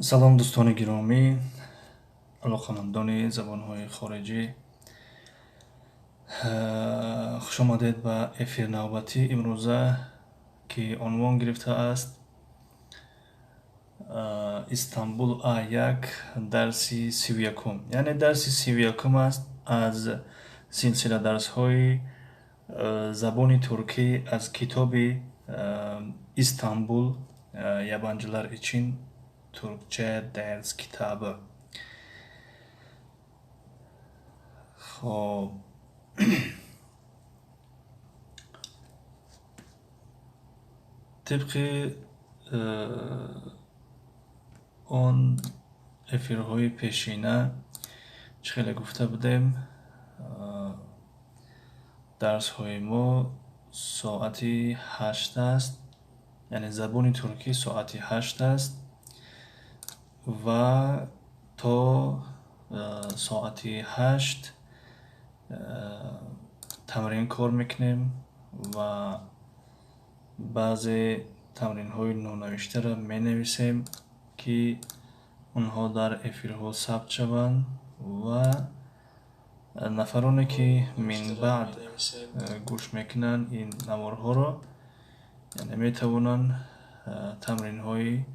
Салом, дӯстони гиромӣ, алоқамандони забонҳои хориҷӣ. Хушомадед ба эфир навбатии имрӯза, ки унвон гирифтааст Истанбул А1, дарси 31. Яъне дарси 31 аст аз силсила дарсҳои забони туркӣ аз китоби Истанбул Yabancılar için Türkçe ders kitabı. Хоб, тибқи он эфирҳои пешина, чӣ хеле гуфта будем, дарсҳои мо соати 8 аст, яъне забони туркӣ соати 8 аст ва то соати 8 тамрин кор мекунем ва баъзе тамринҳои нонавиштаро менависем, ки онҳо дар эфирҳо сабт шаванд ва нафароне, ки минбаъд гӯш мекунанд ин наворҳоро, яъне метавонанд тамринҳои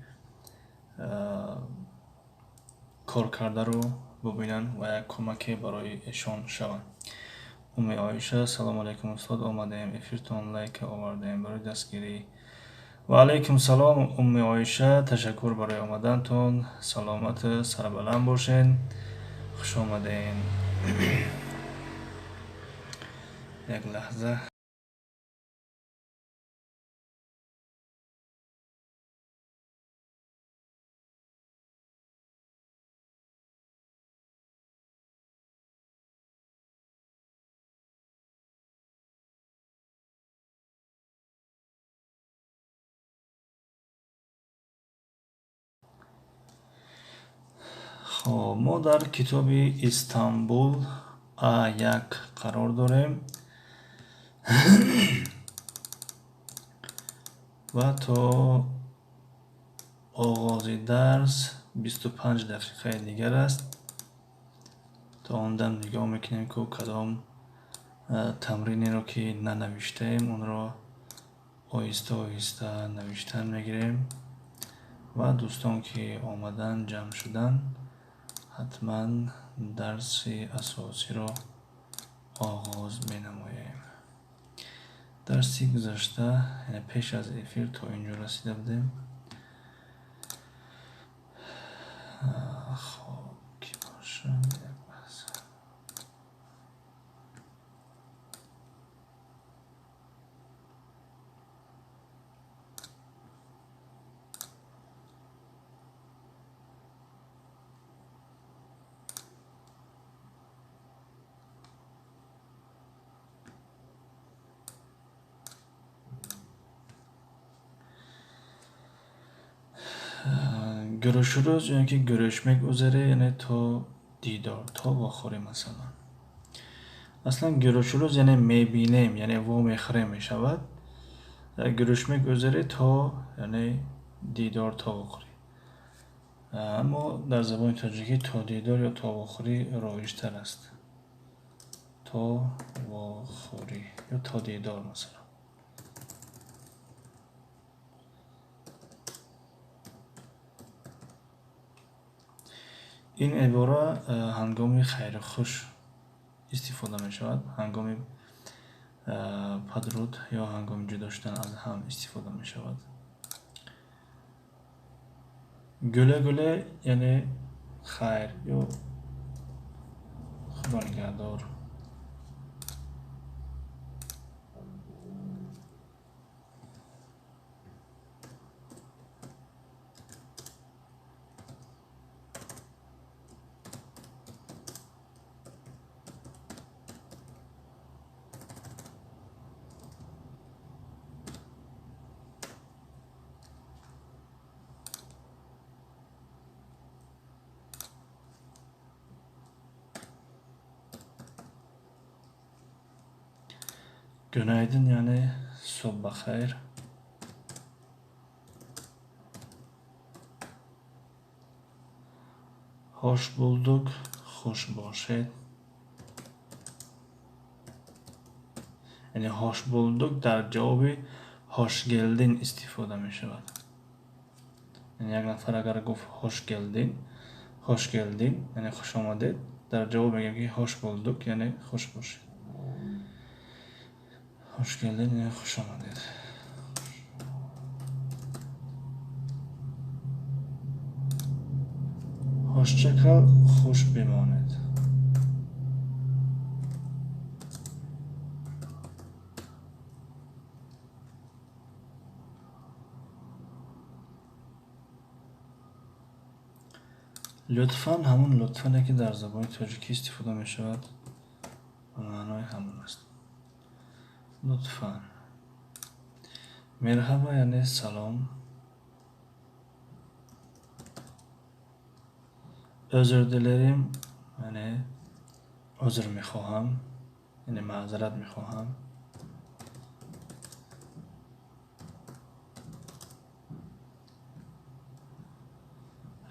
коркардаро бубинанд ва як кӯмаке барои эшон шаванд. Умми Оиша: «Салому алайкум, устод, омадаем эфиртон, лайка овардаем барои дастгирӣ». Ва алайкум салом, Умми Оиша, ташаккур барои омадантон, саломату сарбаланд бошед, хуш омадем. Як лаҳза. Хоб, мо дар китоби Истанбул А1 қарор дорем ва то оғози дарс 25 дақиқаи дигар аст. То он дам нигоҳ мекунем, ку кадом тамринеро, ки нанавиштаем, онро оҳиста оҳиста навиштан мегирем ва дӯстон, ки омадан, ҷамъ шуданд, ҳатман дарси асосиро оғоз менамоем. Дарси гузашта, яъне пеш аз эфир, то ин ҷо расида будем. Хоб, ки бошад, як лаҳза. Görüşürüz ё ки görüşmek üzere, яъне то дидор, то вохӯрӣ. Масалан, аслан görüşürüz яъне мебинем, яъне вомехӯрем мешавад. Görüşmek üzere то, яъне дидор, то вохӯрӣ. Аммо дар забони тоҷикӣ то дидор ё то вохӯрӣ роиҷтар аст. То вохӯрӣ ё то дидор, масалан. Ин ибора ҳангоми хайру хуш истифода мешавад, ҳангоми падруд ё ҳангоми ҷудо шудан аз ҳам истифода мешавад. Güle güle, яъне хайр ё худо нигаҳдор. Günaydın, яъне субҳ бахайр. Hoş bulduk, хуш бошед. Яъне hoş bulduk дар ҷавоби hoş geldin истифода мешавад. Яъне як нафар агар гуфт hoş geldin, hoş geldin, яъне хуш омадед, дар ҷавоб мегӯем ки hoş bulduk, яъне хуш бошед. Hoş geldin, яъне хуш омадед. Hoşça kal, хуш бимонед. Лутфан ҳамон лутфане ки дар забони тоҷикӣ истифода мешавад, ба маънои ҳамон аст. Лутфан. Мерҳаба яъне салом. Özür dilerim, яъне узр мехоҳам, яъне маъзарат мехоҳам.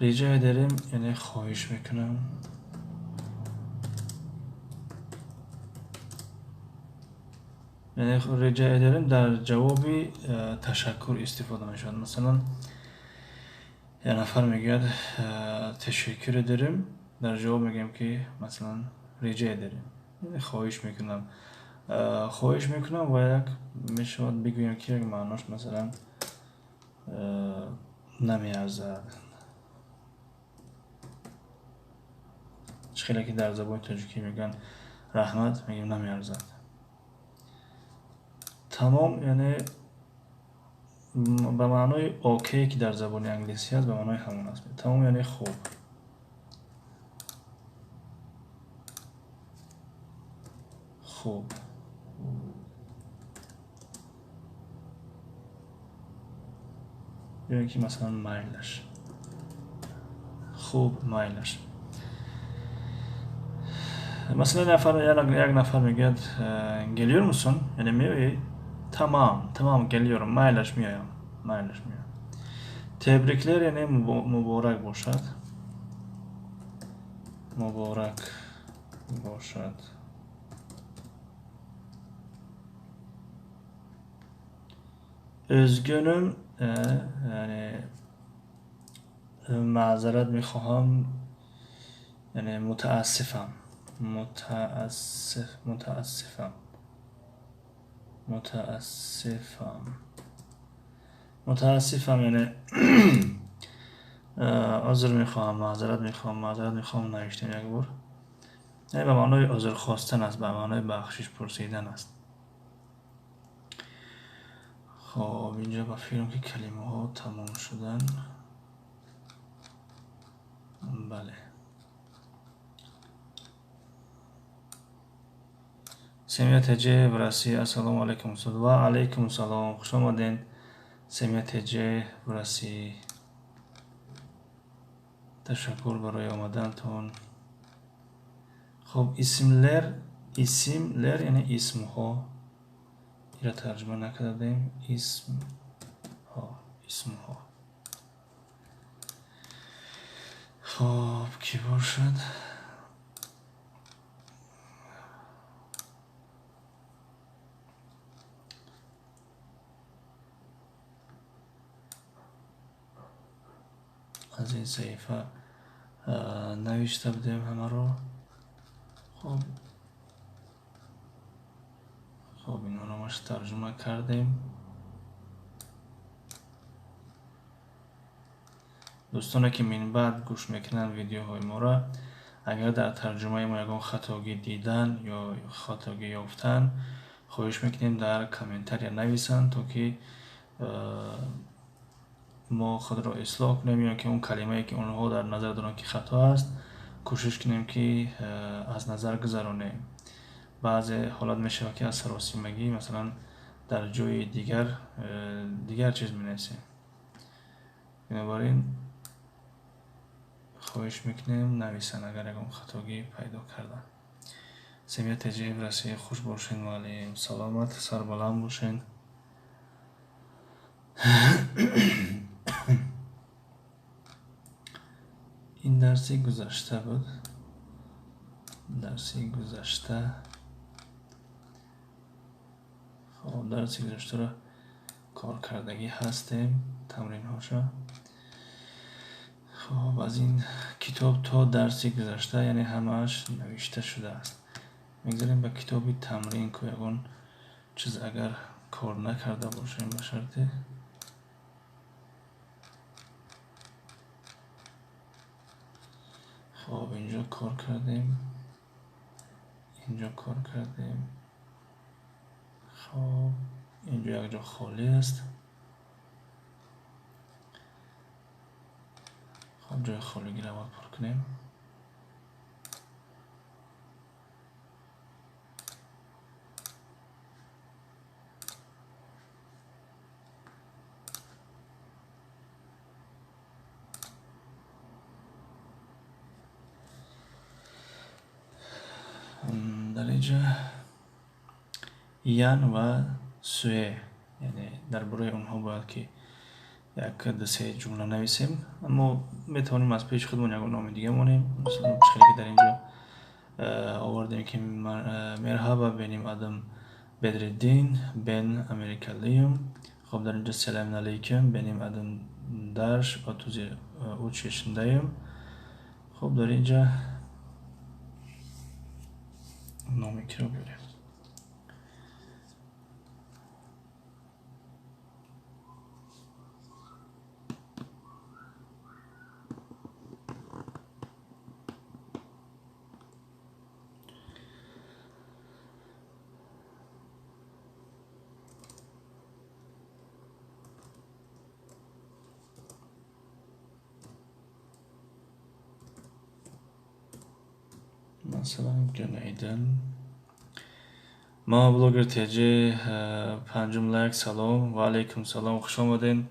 Rica ederim, яъне хоҳиш мекунам. Яъне rica ederim дар ҷавоби ташаккур истифода мешавад. Масалан, як нафар мегӯяд teşekkür ederim, дар ҷавоб мегӯем ки масалан rica ederim, яъне хоҳиш мекунам. Хоҳиш мекунам ва як мешавад бигӯем ки як маънош масалан намеарзад. Чӣ хеле ки дар забони тоҷикӣ мегӯянд раҳмат, мегӯем намеарзад. Тамом яъне ба маънои окей ки дар забони англисӣ аст, ба маънои ҳамон аст. Тамом яъне хуб. Хуб. Ё ин ки масалан майлаш. Хуб майлаш. Масалан як нафар мегӯяд geliyor musun? Яъне меоӣ? Тамам, тамам geliyorum. Майлаш меоям. Майлаш меоям. Tebrikler яъне муборак бошад. Муборак бошад. Üzgünüm, яъне маъзарат мехоҳам, яъне мутаассифам. Мутаассифам. Мутаассифам. Мутаассифам яъне узр мехоҳам, маъзарат мехоҳам, маъзарат мехоҳам навиштем як бор. Яъне ба маънои узр хостан аст, ба маънои бахшиш пурсидан аст. Хоб, инҷо ба фикрам ки калимаҳо тамом шуданд. Бале. Семья ТЖ в России. Ассалому алайкум устод. Ва алайкум салом. Хуш омадед. Семья ТЖ в России. Ташаккур барои омадантон. Хоб, исмлер, исмлер яъне исмҳо. Ира тарҷума накардем. Исмҳо, исмҳо. Хоб, кӣ бошад? Аз ин саҳифа навишта будем ҳамаро. Хоб, хоб, инҳоро маш тарҷума кардем. Дӯстоне ки минбаъд гӯш мекунанд видеоҳои моро, агар дар тарҷумаи мо ягон хатогӣ дидан ё хатогӣ ёфтан, хоҳиш мекунем дар комментария нависанд, то ки мо худро ислоҳ кунем ё ки он калимае ки онҳо дар назар доранд ки хато аст, кӯшиш кунем ки аз назар гузаронем. Баъзе ҳолат мешавад ки аз саросимагӣ масалан дар ҷои дигар чиз менависем. Бинобар ин хоҳиш мекунем нависанд агар ягон хатогӣ пайдо карданд. Семья ТЖ в России. Хуш бошед муаллим, саломат, сарбаланд бошед. Ин дарси гузашта буд. Дарси гузашта. Хоб, дарси гузаштаро кор кардагӣ ҳастем, тамринҳоша. Хоб, аз ин китоб то дарси гузашта, яъне ҳамааш навишта шудааст. Мегзарем ба китоби тамрин, ку ягон чиз агар кор накарда бошем ба шарте. Хоб, инҷо кор кардем, инҷо кор кардем. Хоб, инҷо як ҷо холӣ аст. Хоб, ҷои холигиро аввал пур кунем. Дар инҷа Ян ва Суэ, яъне дар бораи онҳо бояд ки як ду-се ҷумла нависем, аммо метавонем аз пеши худмон ягон номи дига монем. Масалан, хеле ки дар инҷо овардем ки мерҳаба беним адам Бедриддин бен Америкалиюм. Хоб, дар инҷо салам алейкум беним адам Дарш отузи уч yaşındayım. Хоб, дар инҷа номи киро биёрем? Масалан, Гюнайдин. Ма блогер ТЖ панҷум лайк. Салом ва алайкум салом, хуш омаден.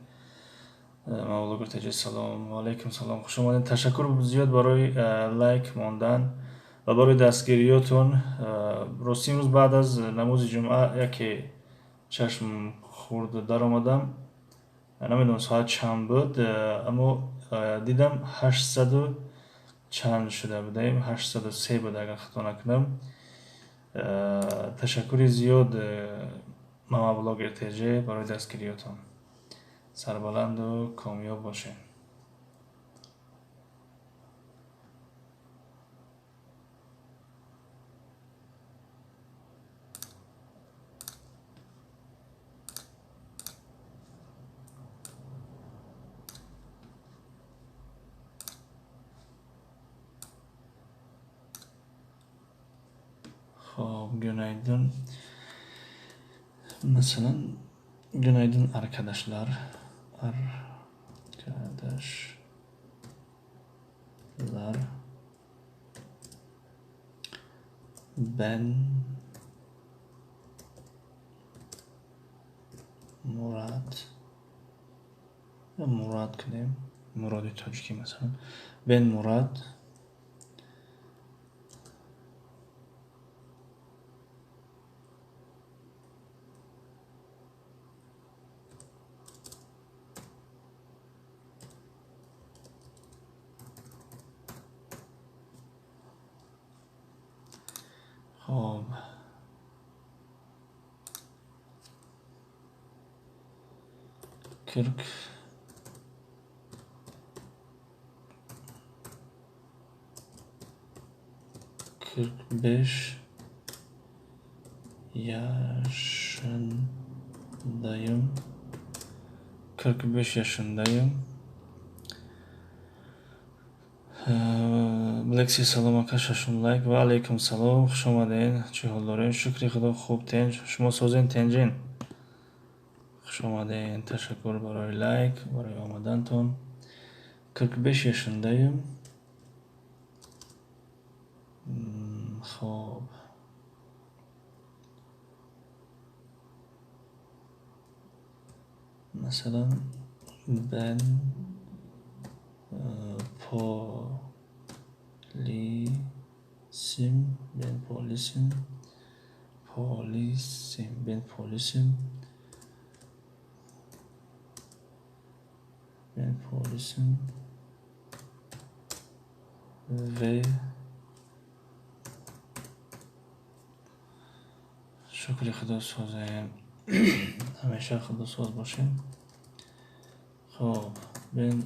Ма блогер ТЖ, салом ва алайкум салом, хуш омаден. Ташаккур зиёд барои лайк мондан ва барои дастгириётон. Рости имрӯз баъд аз намози ҷумъа яке чашм хурд даромадам. Намедонам соат чанд буд, аммо дидам 800 чанд шуда будаем, 803 буд, агар хато накунам. Ташаккури зиёд, мама блогер ТЖ, барои дастгириётон. Сарбаланду комёб бошед. Хоб, günaydın. Masalan, günaydın arkadaşlar. Arkadaşlar. Ben Murad. Murad кунем. Муроди тоҷикӣ масалан. Ben Murad. Хоб, кырк 45 yaşındayım. 45 yaşındayım. Блекси, салом ака, шашум лайк. Ва алайкум салом, хуш омаден. Чӣ ҳол дорем? Шукри худо, хуб, тенҷ. Шумо созен, тенҷин? Хуш омаден. Ташаккур барои лайк, барои омадантон. 45 yaşındayım. Хоб, масалан, ben polisim, ben polisim, polisim, ben polisim, ben polisim. Ve шукри Худо созем. Ҳамеша Худо соз бошем. Хоб, ben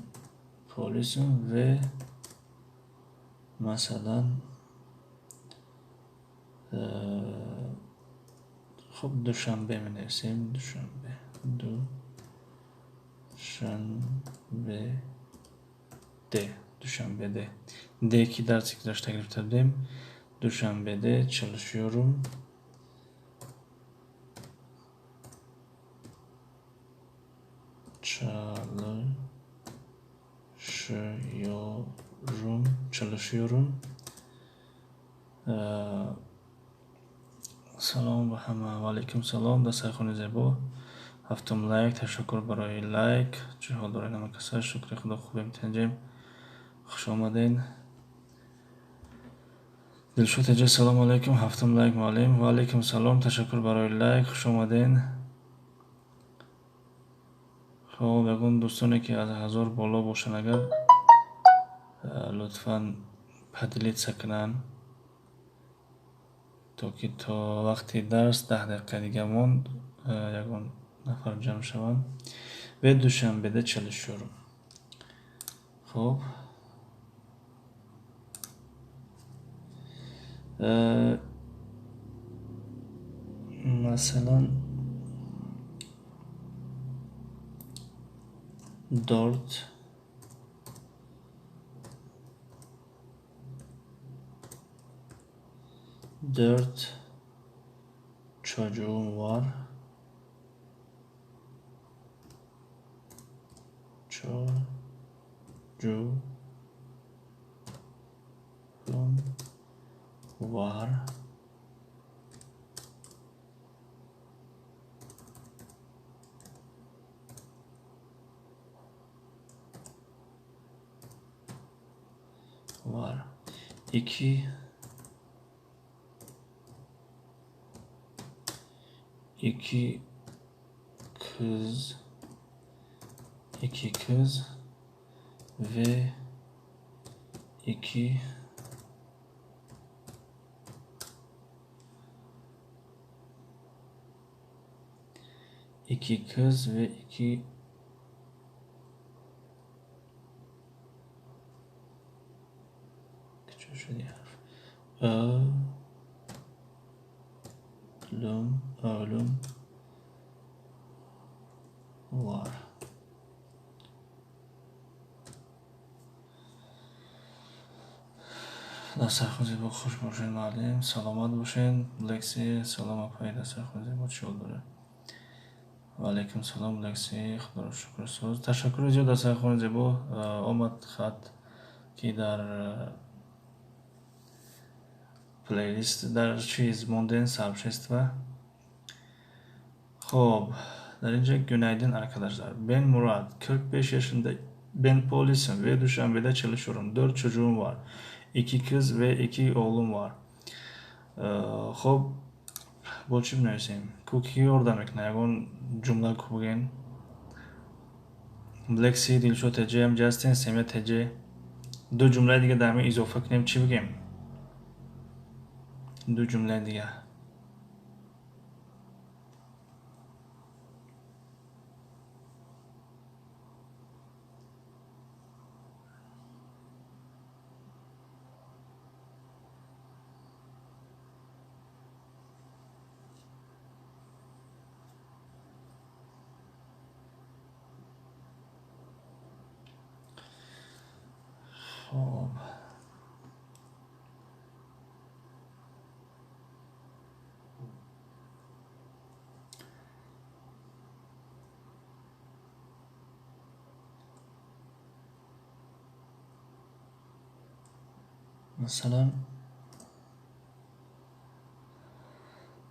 polisim ve масалан хоб душанбе менависем. Душанбе. Душанбе де. Душанбеде. Де ки дарси гузашта гирифта будем. Душанбеде çalışıyorum. Çalışıyorum. Çalışıyorum. Салом ба ҳама. Ва алайкум салом. Дастархони зебо. Ҳафтум лайк. Ташаккур барои лайк. Чӣ ҳол доред ҳама каса? Шукри Худо хубем, тинҷем. Хуш омадед. Дилшод эҷа, салому алайкум. Ҳафтум лайк муаллим. Ва алайкум салом. Ташаккур барои лайк. Хуш омадед. Хоб, ягон дӯстоне ки аз 1000 боло бошанд, агар лутфан поделиться кунанд, то ки то вақти дарс 10 дақиқа дига монд, ягон нафар ҷамъ шаванд. Ve Душанбеда çalışıyorum. Хоб, масалан dört dört çocuğum var. Çocuğum var. Var. İki iki kız, iki kız ve iki iki kız ve iki oğlum var. Дастархон зебо, хуш бошед муаллим, саломат бошед. Лекси, салом апаи дастархон зебо, чӣ ҳол доред? Ва алайкум салом, Лекси, худоро шукр соз. Ташаккури зиёд дастархони зебо, омад хат ки дар плейлист дар чиз монден сообщество. Хоб, дар инҷа günaydın arkadaşlar. Ben Murat, 45 yaşında, ben polisim ve Duşanbe'de çalışıyorum. 4 çocuğum var. 2 kız ve 2 oğlum var. Хоб, бо чӣ бинависем? Ку ки ёрдам мекунад? Ягон ҷумла ку бигӯен? Лекси, Дилшод ТЖ, ҳамҷа ҳастен, Семия ТЖ. Ду ҷумлаи дига дар ҳамин изофа кунем, чӣ бигӯем? Ду ҷумлаи дига. Хоб, масалан,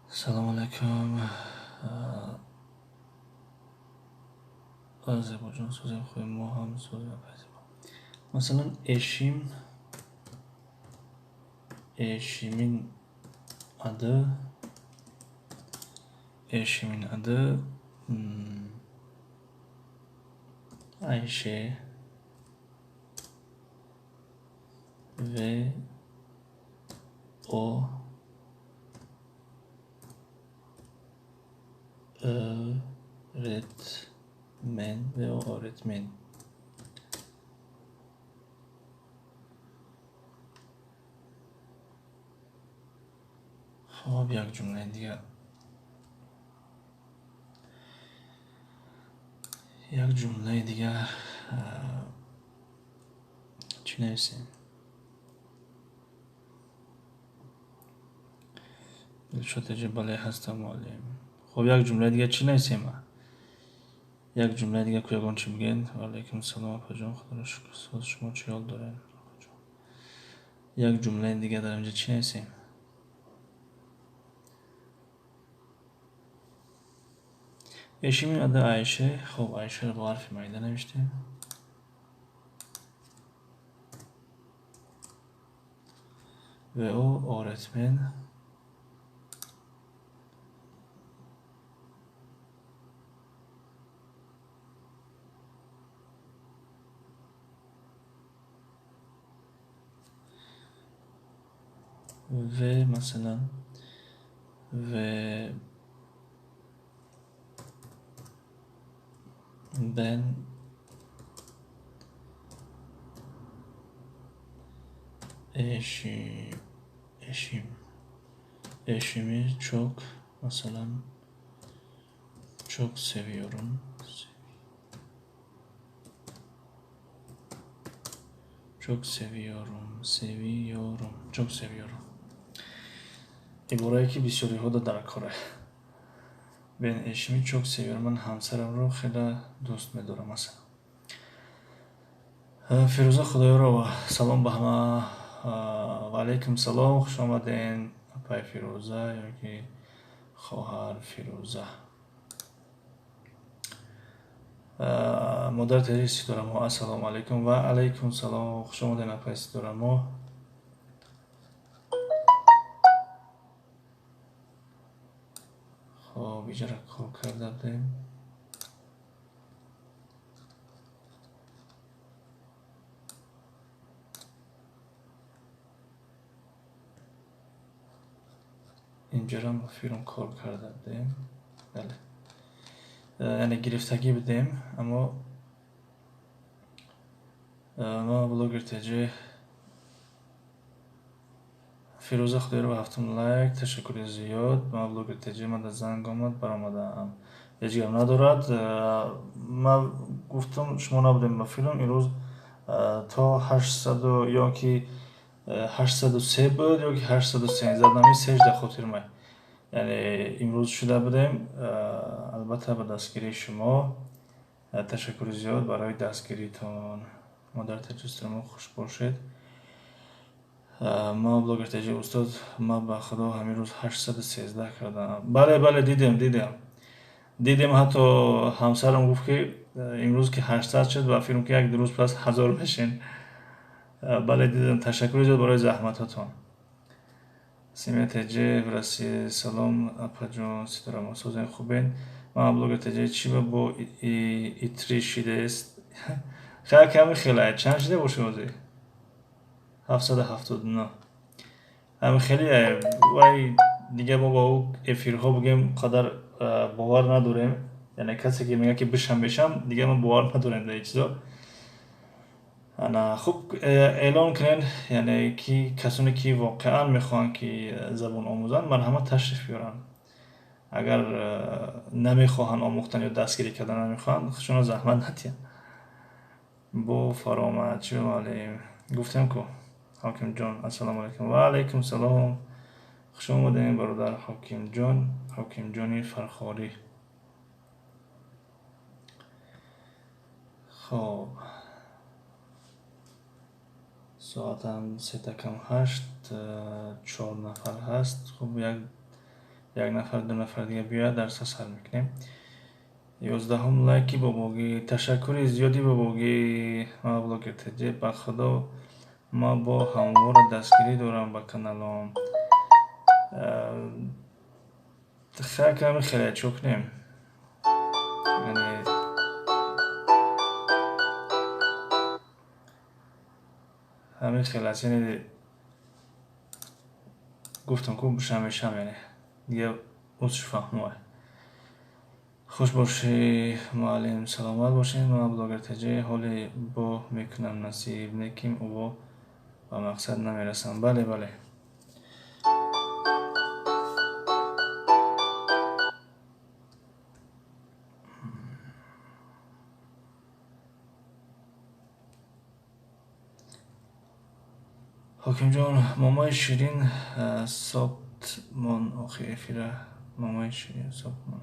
салому алайкум, Зебоҷон, созем хубем, мо ҳам созем. Масалан, eşimin adı, eşimin adı Ayşe Ve o öğretmen ve o öğretmen. Хоб, як ҷумлаи дигар. Як ҷумлаи дигар чӣ нависем? Дилшод Теҷи, бале ҳастам муаллим. Хоб, як ҷумлаи дигар чӣ нависем? Як ҷумлаи дигар ку ягон чӣ бигӯед? Ва алайкум салом апаҷон, худоро шукр. Соз шумо чӣ ҳол доред? Як ҷумлаи дигар дар инҷа чӣ нависем? Eşimin adı Ayşe. Хоб, Ayşeро бо ҳарфи майда навиштем. Ve o öğretmen. Ve masalan ve ben eşimi çok masalan çok seviyorum. Çok seviyorum, seviyorum, çok seviyorum. Иборае ки бисёриҳо дар коре. Ben eşimi çok seviyorum. Ман ҳамсарамро хеле дӯст медорам масалан. Фирӯза Худоёрова, салом ба ҳама. Ва алайкум салом, хуш омаден апай Фирӯза ё ки хоҳар Фирӯза. Модар Теҷи Ситорамо, ассалому алайкум. Ва алайкум салом, хуш омаден апай Ситорамо. Хоб, иҷара кор карда будем. Инҷарам ба филм кор карда будем. Бале. Яъне гирифтагӣ будем, аммо ма блогер Теҷи Фирӯза Худоёрова ҳафтум лайк, ташаккури зиёд. Ма блогер Теҷи ман дар занг омад, баромадаам. Ҳеҷ гап надорад. Ман гуфтам шумо набудем ба филм. Имрӯз то 800 ё ки 803 буд ё ки 813 нами сежда хотир май. Яъне имрӯз шуда будем. Албатта ба дастгирии шумо. Ташаккури зиёд барои дастгиритон. Модар Теҷи Ситорамо, хуш бошед. Ма блогер Теҷи устод, ма ба худо ҳамин рӯз 813 кардам. Бале, бале, дидем, дидем. Дидем, ҳатто ҳамсарам гуфт ки имрӯз ки 800 шуд ба филм ки як ду рӯз пас 1000 мешин. Бале, дидем. Ташаккури зиёд барои заҳматотон. Симия Теҷи, Россия, салом апаҷон, Ситорамо, созен хубен. Ма блогер Теҷи чӣ ба бо итри шидааст? Хеле ками хеле, чанд шида бошем ҳозир? 779. Ҳами хеле вай дига мо ба ӯ эфирҳо бигем қадар бовар надорем. Яъне касе ки мегӯяд ки бишам бешам, дига мо бовар надорем дар ин чизо. Ана хуб эълон кунен, яъне ки касоне ки воқеан мехоҳанд ки забон омӯзанд, марҳамат ташриф биёранд. Агар намехоҳанд омӯхтан ё дастгирӣ кардан намехоҳанд, худшонро заҳмат надиҳанд. Бо фаромад, чӣ муаллим? Гуфтем ку Ҳокимҷон, ассалому алайкум. Ва алайкум салом. Хуш омадем бародар Ҳокимҷон, Ҳокимҷони Фархорӣ. Хоб, соатам 7:55, 4 нафар ҳаст. Хуб, як нафар, ду нафар дига биёяд, дарса сар мекунем. 11 лайки бобогӣ. Ташаккури зиёди бобогӣ. Ма блогер Теҷи, ба худо ма бо ҳамвора дастгирӣ дорам ба каналом. Хеле ками хеле чӣ кунем? Яъне Ҳамин хел аст, яъне гуфтам ку шамешам, яъне дига узш фаҳмо. Хуш бошӣ, муаллим, саломат бошед. Ман блогер ТЖ ҳоле бо мекунам, насиб неким уво ба мақсад намерасам. Бале, бале. Ҳокимҷон, момои ширин соптмон охи эфира. Момои ширин соптмон.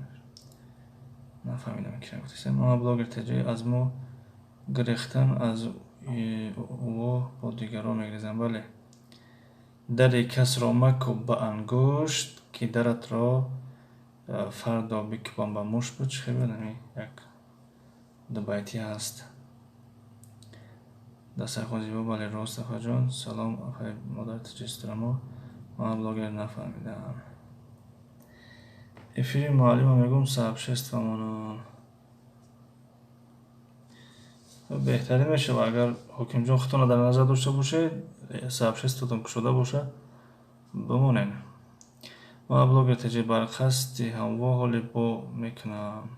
Нафаҳмидам ки гуфтаст. Ма блогер ТЖ аз мо гирехтан, аз уво бо дигарон мегирезанд. Бале. Дари касро макӯб ба ангушт, ки даратро фардо бикӯбам ба мушт. Буд чӣ хел буд? Ҳамин як дубайтӣ ҳаст. Дастархон зебо, бале, рост, афаҷон. Салом, афай модар тиҷистрамо. Ман блогер нафаҳмидам. Эфири муаллима мегӯм сообществомонам. Беҳтарин мешавад, агар ҳокимҷон худтонро дар назар дошта бошед, сообществотон кушода бошад, бимонед. Ман блогер ТЖ бар қасди ҳамво ҳоле бо мекунам.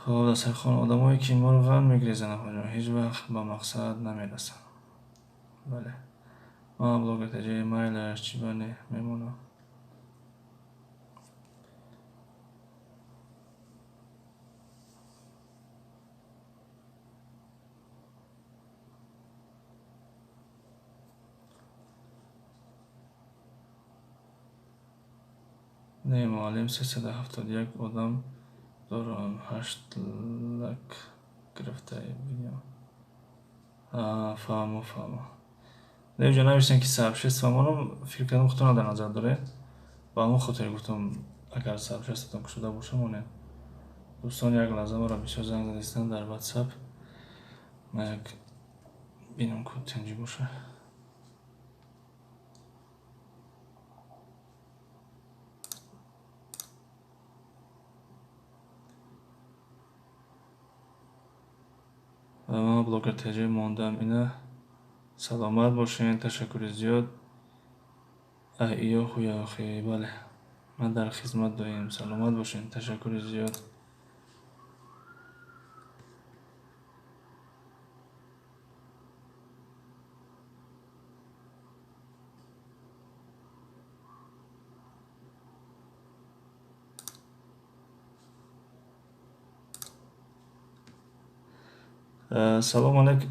Хоб, дастархон одамое ки мурғанд мегирезанд, афаҷон, ҳеҷ вақт ба мақсад намерасанд. Бале. Ман блогер ТЖ майлаш чӣ ба не мемонам. Не, муаллим, 371 одам дорам, 8 лак гирифтаи видео. Фаҳмо, фаҳмо. Не, ҷо навиштем ки сообщество монам, фикр кардам худтонро дар назар доред. Ба ҳамон хотир гуфтам, агар сообществотон кушода боша, монед. Дӯстон, як лаҳза, маро бисёр занг задистанд дар WhatsApp. Ман як бинам ку тинҷӣ боша. Ман блогер ТЖ мондам ина. Саломат бошед, ташаккури зиёд. Иё хуя охи, бале. Ман дар хизмат доим. Саломат бошед, ташаккури зиёд. Салом алейкум.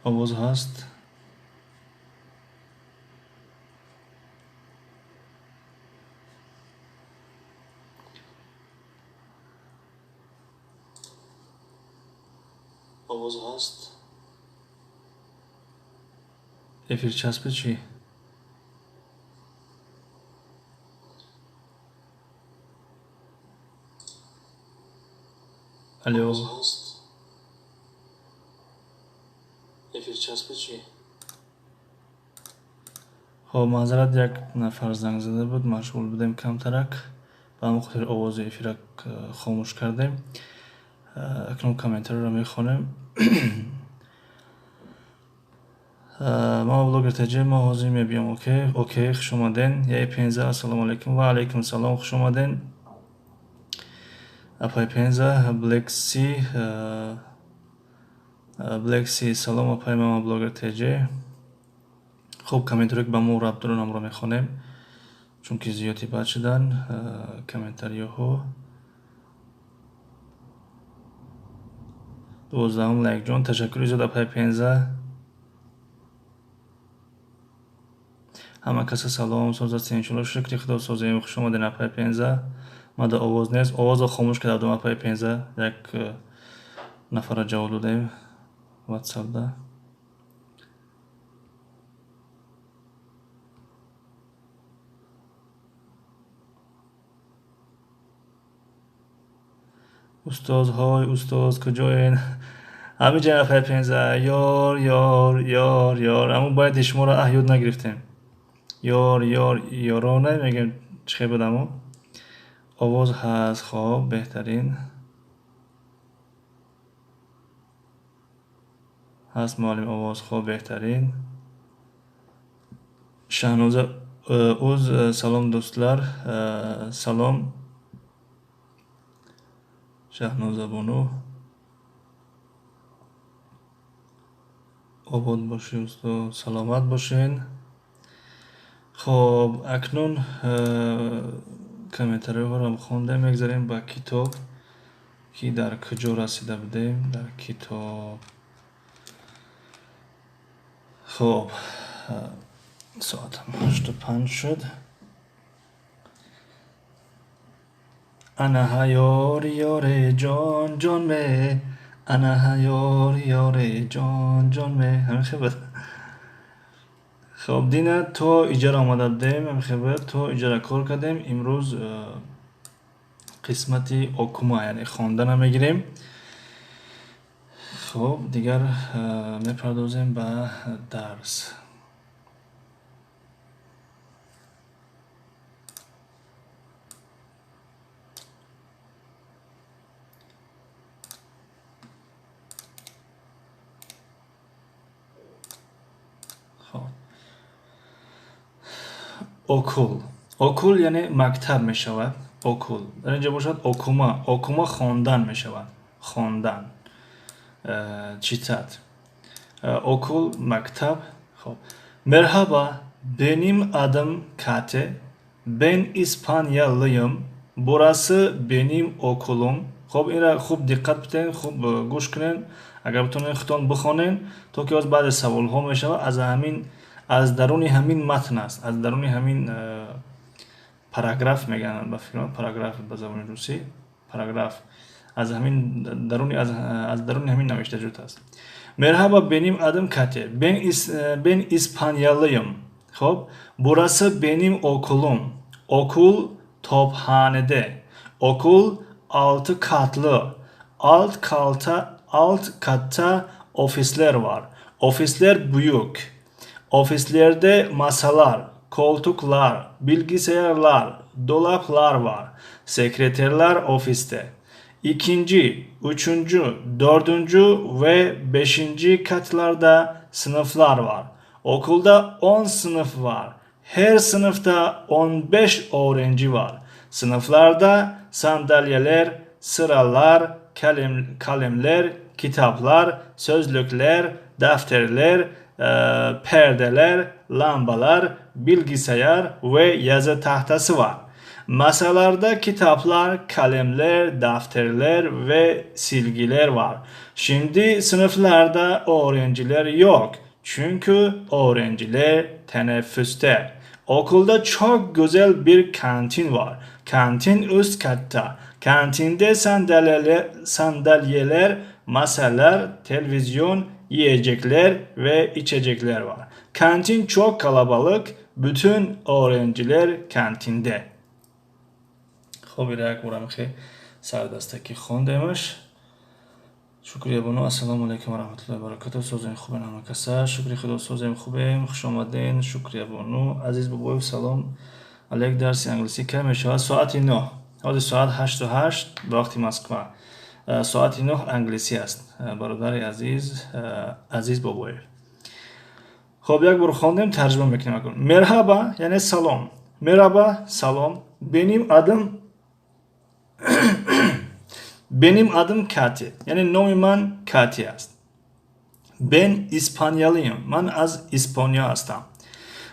Овоз ҳаст? Овоз ҳаст? Эфир часпи чӣ? Алло. Эфир часпи чӣ? Хоб, маъзарат, як нафар занг зада буд, машғул будем камтарак, ба ҳамон хотир овози эфира хомӯш кардем. Акнун комментариро мехонем. Мама блогер ТЖ, мо ҳозир мебиём. Окей, окей, хуш омаден. Яй Пенза, ассалому алайкум. Ва алайкум салом, хуш омаден. Апай Пенза, Black Sea, Black Sea, салом апай мама блогер ТЖ. Хуб, комментариё ки ба мо рабт доранд, амро мехонем, чунки зиёди бад шудан комментариёҳо. 12-ум лайкҷон, ташаккури зиёд апай Пенза. Ҳама каса салом, соз ҳастем иншоалло, шукри худо созем. Хуш омаден апай Пенза. Мада овоз нест, овозро хомӯш карда будам апай Пенза. Як нафарро ҷавоб додем ватсапда. Устоз, ҳой устоз, куҷоен? Ҳамин ҷа апай Пенза. Ёр, ёр, ёр, ёр, аммо байти шуморо аҳ ёд нагирифтем. Ёр, ёр, ёро намегем, чӣ хел буд амо? Овоз ҳаст, хоб, беҳтарин. Ҳаст муаллим овоз, хоб, беҳтарин. Шаҳноза уз, салом дӯстлар, салом Шаҳноза бону. Обод бошӣ устод, саломат бошен. Хоб, акнун комментариҳоро хондем, мегзарем ба китоб, ки дар куҷо расида будем дар китоб. Хоб, соатам 8:05 шуд. Ана ҳаёр ёре ҷон ҷон ме, ана ҳаёр ёре ҷон ҷон ме. Ҳамин хел буд. Хоб, дина то иҷара омада будем, ҳамин хел буд, то иҷара кор кардем. Имрӯз қисмати okuma, яъне хондана мегирем. Хоб, дигар мепардозем ба дарс. Хоб, okul. Okul яъне мактаб мешавад. Okul дар инҷа бошад okuma. Okuma хондан мешавад, хондан, читать. Okul мактаб. Хоб, merhaba, benim adım Kate, ben İspanyalıyım, burası benim okulum. Хоб, инра хуб диққат бидиҳед, хуб гӯш кунед, агар битонед худтон бихонед, то ки боз баъзе саволҳо мешавад аз ҳамин, аз даруни ҳамин матн аст, аз даруни ҳамин параграф мегӯянд, ба фикрам параграф ба забони русӣ параграф, аз ҳамин даруни, аз даруни ҳамин навиштаҷот аст. Merhaba, benim adım Kate, ben İspanyalıyım. Хоб, burası benim okulum. Okul Tophane'de. Okul altı katlı. Alt katta ofisler var. Ofisler büyük. Ofislerde masalar, koltuklar, bilgisayarlar, dolaplar var. Sekreterler ofiste. 2., 3., 4. ve 5. katlarda sınıflar var. Okulda 10 sınıf var. Her sınıfta 15 öğrenci var. Sınıflarda sandalyeler, sıralar, kalemler, kitaplar, sözlükler, defterler, perdeler, lambalar, bilgisayar ve yazı tahtası var. Masalarda kitaplar, kalemler, defterler ve silgiler var. Şimdi sınıflarda öğrenciler yok. Çünkü öğrenciler teneffüste. Okulda çok güzel bir kantin var. Kantin üst katta. Kantinde sandalyeler, masalar, televizyon, yiyecekler ve içecekler var. Kantin çok kalabalık. Bütün öğrenciler kantinde. Хоб, ира як бора мехе сардастаки хондемаш. Шукрия бону, ассалому алайкум ва раҳматуллоҳи ва баракатуҳ. Созем, хубем ҳама каса. Шукри Худо, созем, хубем. Хуш омаден, Шукрия бону. Азиз Бобоев, салом алейк. Дарси англисӣ кай мешавад? Соати 9. Ҳозир соат 8:08 ба вақти Москва. Соати 9 англисӣ аст, бародари азиз, Азиз Бобоев. Хоб, як бор хондем, тарҷума мекунем акун. Merhaba, яъне салом. Merhaba, салом. Benim adım Кати, яъне номи ман Кати аст. Ben İspanyalıyım, ман аз Испониё ҳастам.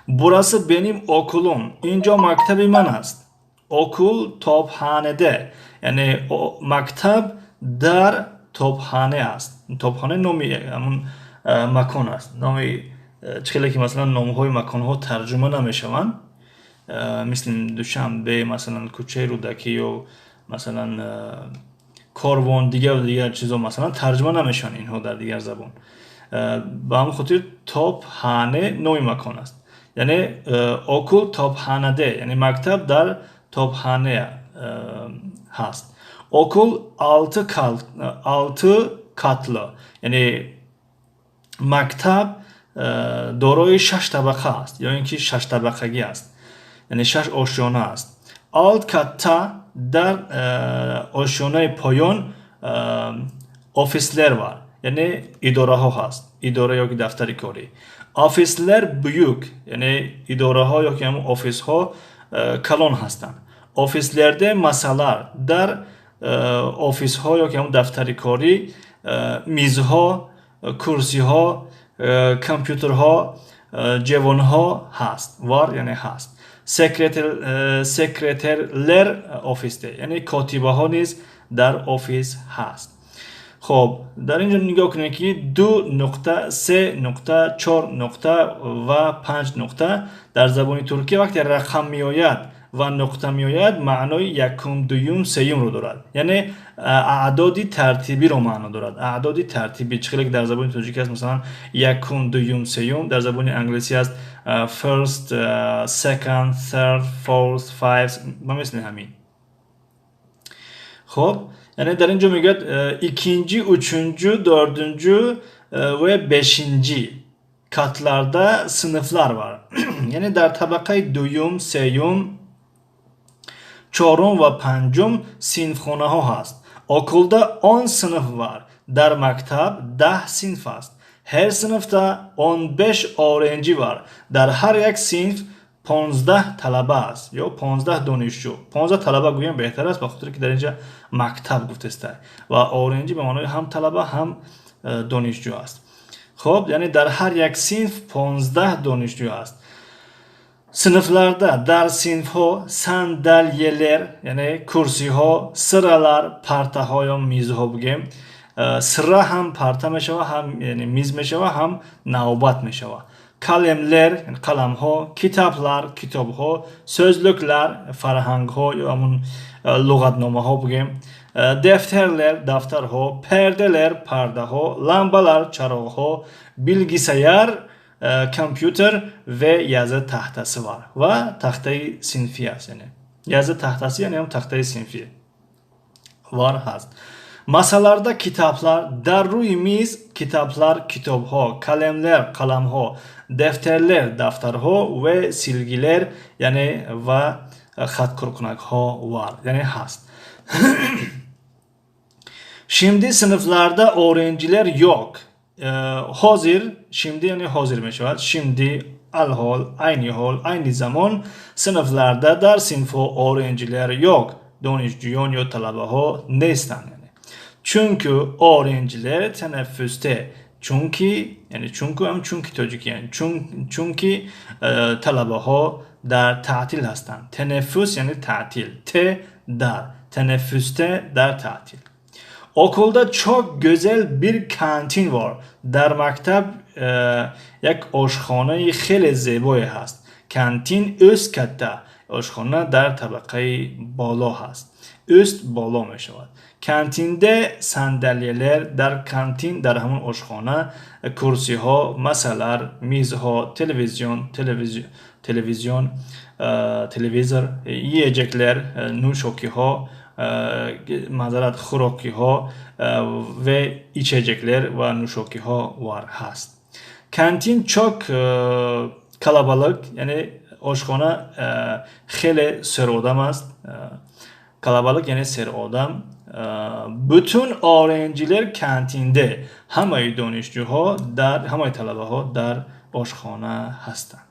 Burası benim okulum, инҷо мактаби ман аст. Okul Tophane'de, яъне мактаб дар Топхане аст. Топхона номи ҳамун макон аст. Номи чӣ хеле ки, масалан, номҳои маконҳо тарҷума намешаванд, мисли Душанбе, масалан, кӯчаи Рӯдакӣ ё, масалан, Корвон, дигару дигар чизо, масалан, тарҷума намешаванд инҳо дар дигар забон. Ба ҳамон хотир Tophane номи макон аст. Яъне okul Tophane'de, яъне мактаб дар Топхане ҳаст. Okul altı katlı, яъне мактаб дорои шаш табақа аст ё ин ки шаштабақагӣ аст, яъне шаш ошёна аст. Alt katta, дар ошёнаи поён, ofisler var, яъне идораҳо ҳаст, идора ё ки дафтари корӣ. Ofisler büyük, яъне идораҳо ё ки ҳамун офисҳо калон ҳастанд. Ofislerde masalar, дар офисҳо ё ки ҳамун дафтари корӣ мизҳо, курсиҳо, компютерҳо, ҷевонҳо ҳаст. Var, яъне ҳаст. Sekreterler ofiste, яъне котибаҳо низ дар офис ҳаст. Хоб, дар ин ҷо нигоҳ кунед, ки ду нуқта, се нуқта, чор нуқта ва панҷ нуқта. Дар забони туркӣ вақте рақам меояд ва нуқта меояд, маънои якум, дуюм, сеюмро дорад, яъне аъдоди тартибиро маъно дорад. Аъдоди тартибӣ чӣ хеле ки дар забони тоҷикӣ аст, масалан, якум, дуюм, сеюм, дар забони англисӣ аст first, second, third, fourth, five, ба мисли ҳамин. Хоб, яъне дар ин ҷо мегӯяд ikinci, üçüncü, dördüncü ve beşinci katlarda sınıflar var, яъне дар табақаи дуюм, сеюм, чорум ва панҷум синфхонаҳо ҳаст. Okulda 10 sınıf var, дар мактаб 10 синф аст. Her sınıfta 15 öğrenci var, дар ҳар як синф 15 талаба аст ё 15 донишҷӯ. 15 талаба гӯям беҳтар аст, ба хотире ки дар инҷа мактаб гуфтеста ва öğrenci ба маънои ҳам талаба, ҳам донишҷӯ аст. Хоб, яъне дар ҳар як синф 15 донишҷӯ аст. Sınıflarda, дар синфҳо, sandalyeler, яъне курсиҳо, sıralar, партаҳо ё мизҳо бигем. Sıra ҳам парта мешава, ҳам яъне миз мешава, ҳам навбат мешава. Kalemler, қаламҳо, kitaplar, китобҳо, sözlükler, фарҳангҳо ё ҳамун луғатномаҳо бигем, defterler, дафтарҳо, perdeler, пардаҳо, lambalar, чароғҳо, bilgisayar, компютер ve yazı tahtası var, ва тахтаи синфӣ аст. Яъне yazı tahtası, яъне ҳам тахтаи синфӣ var, ҳаст. Masalarda kitaplar, дар рӯи миз, kitaplar, китобҳо, kalemler, қаламҳо, defterler, дафтарҳо ve silgiler, яъне ва хаткуркунакҳо var, яъне ҳаст. Şimdi sınıflarda öğrenciler yok. Ҳозир, şimdi яъне ҳозир мешавад. Şimdi, алҳол, айни ҳол, айни замон, sınıflarda, дар синфҳо, öğrenciler yok, донишҷӯён ё талабаҳо нестанд. Çünkü öğrenciler teneffüste, чунки, яъне çünkü ҳам чунки тоҷикӣ, чунки талабаҳо дар таътил ҳастанд. Teneffüs, яъне таътил, те, дар, teneffüste, дар таътил. Okulda çok güzel bir kantin var. Дар мактаб як ошхонаи хеле зебое ҳаст. Kantin üst katta. Ошхона дар табақаи боло ҳаст. Üst, боло мешавад. Kantinde sandalyeler, дар кантин, дар ҳамон ошхона, курсиҳо, masalar, мизҳо, televizyon, телевизион, Телевизор, yiyecekler, нӯшокиҳо, маъзарат, хӯрокиҳо ve içecekler ва нӯшокиҳо var, ҳаст. Kantin çok kalabalık, яъне ошхона хеле серодам аст. Kalabalık яъне серодам. Bütün öğrenciler kantinde, ҳамаи донишҷӯҳо дар, ҳамаи талабаҳо дар ошхона ҳастанд.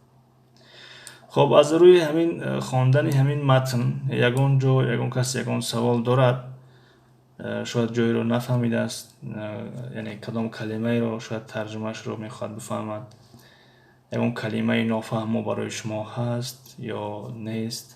Хоб, аз рӯи ҳамин хондани ҳамин матн ягон ҷо ягон кас ягон савол дорад? Шояд ҷойро нафаҳмидааст, яъне кадом калимаеро шояд тарҷумаашро мехоҳад бифаҳмад. Ягон калимаи нофаҳмо барои шумо ҳаст ё нест?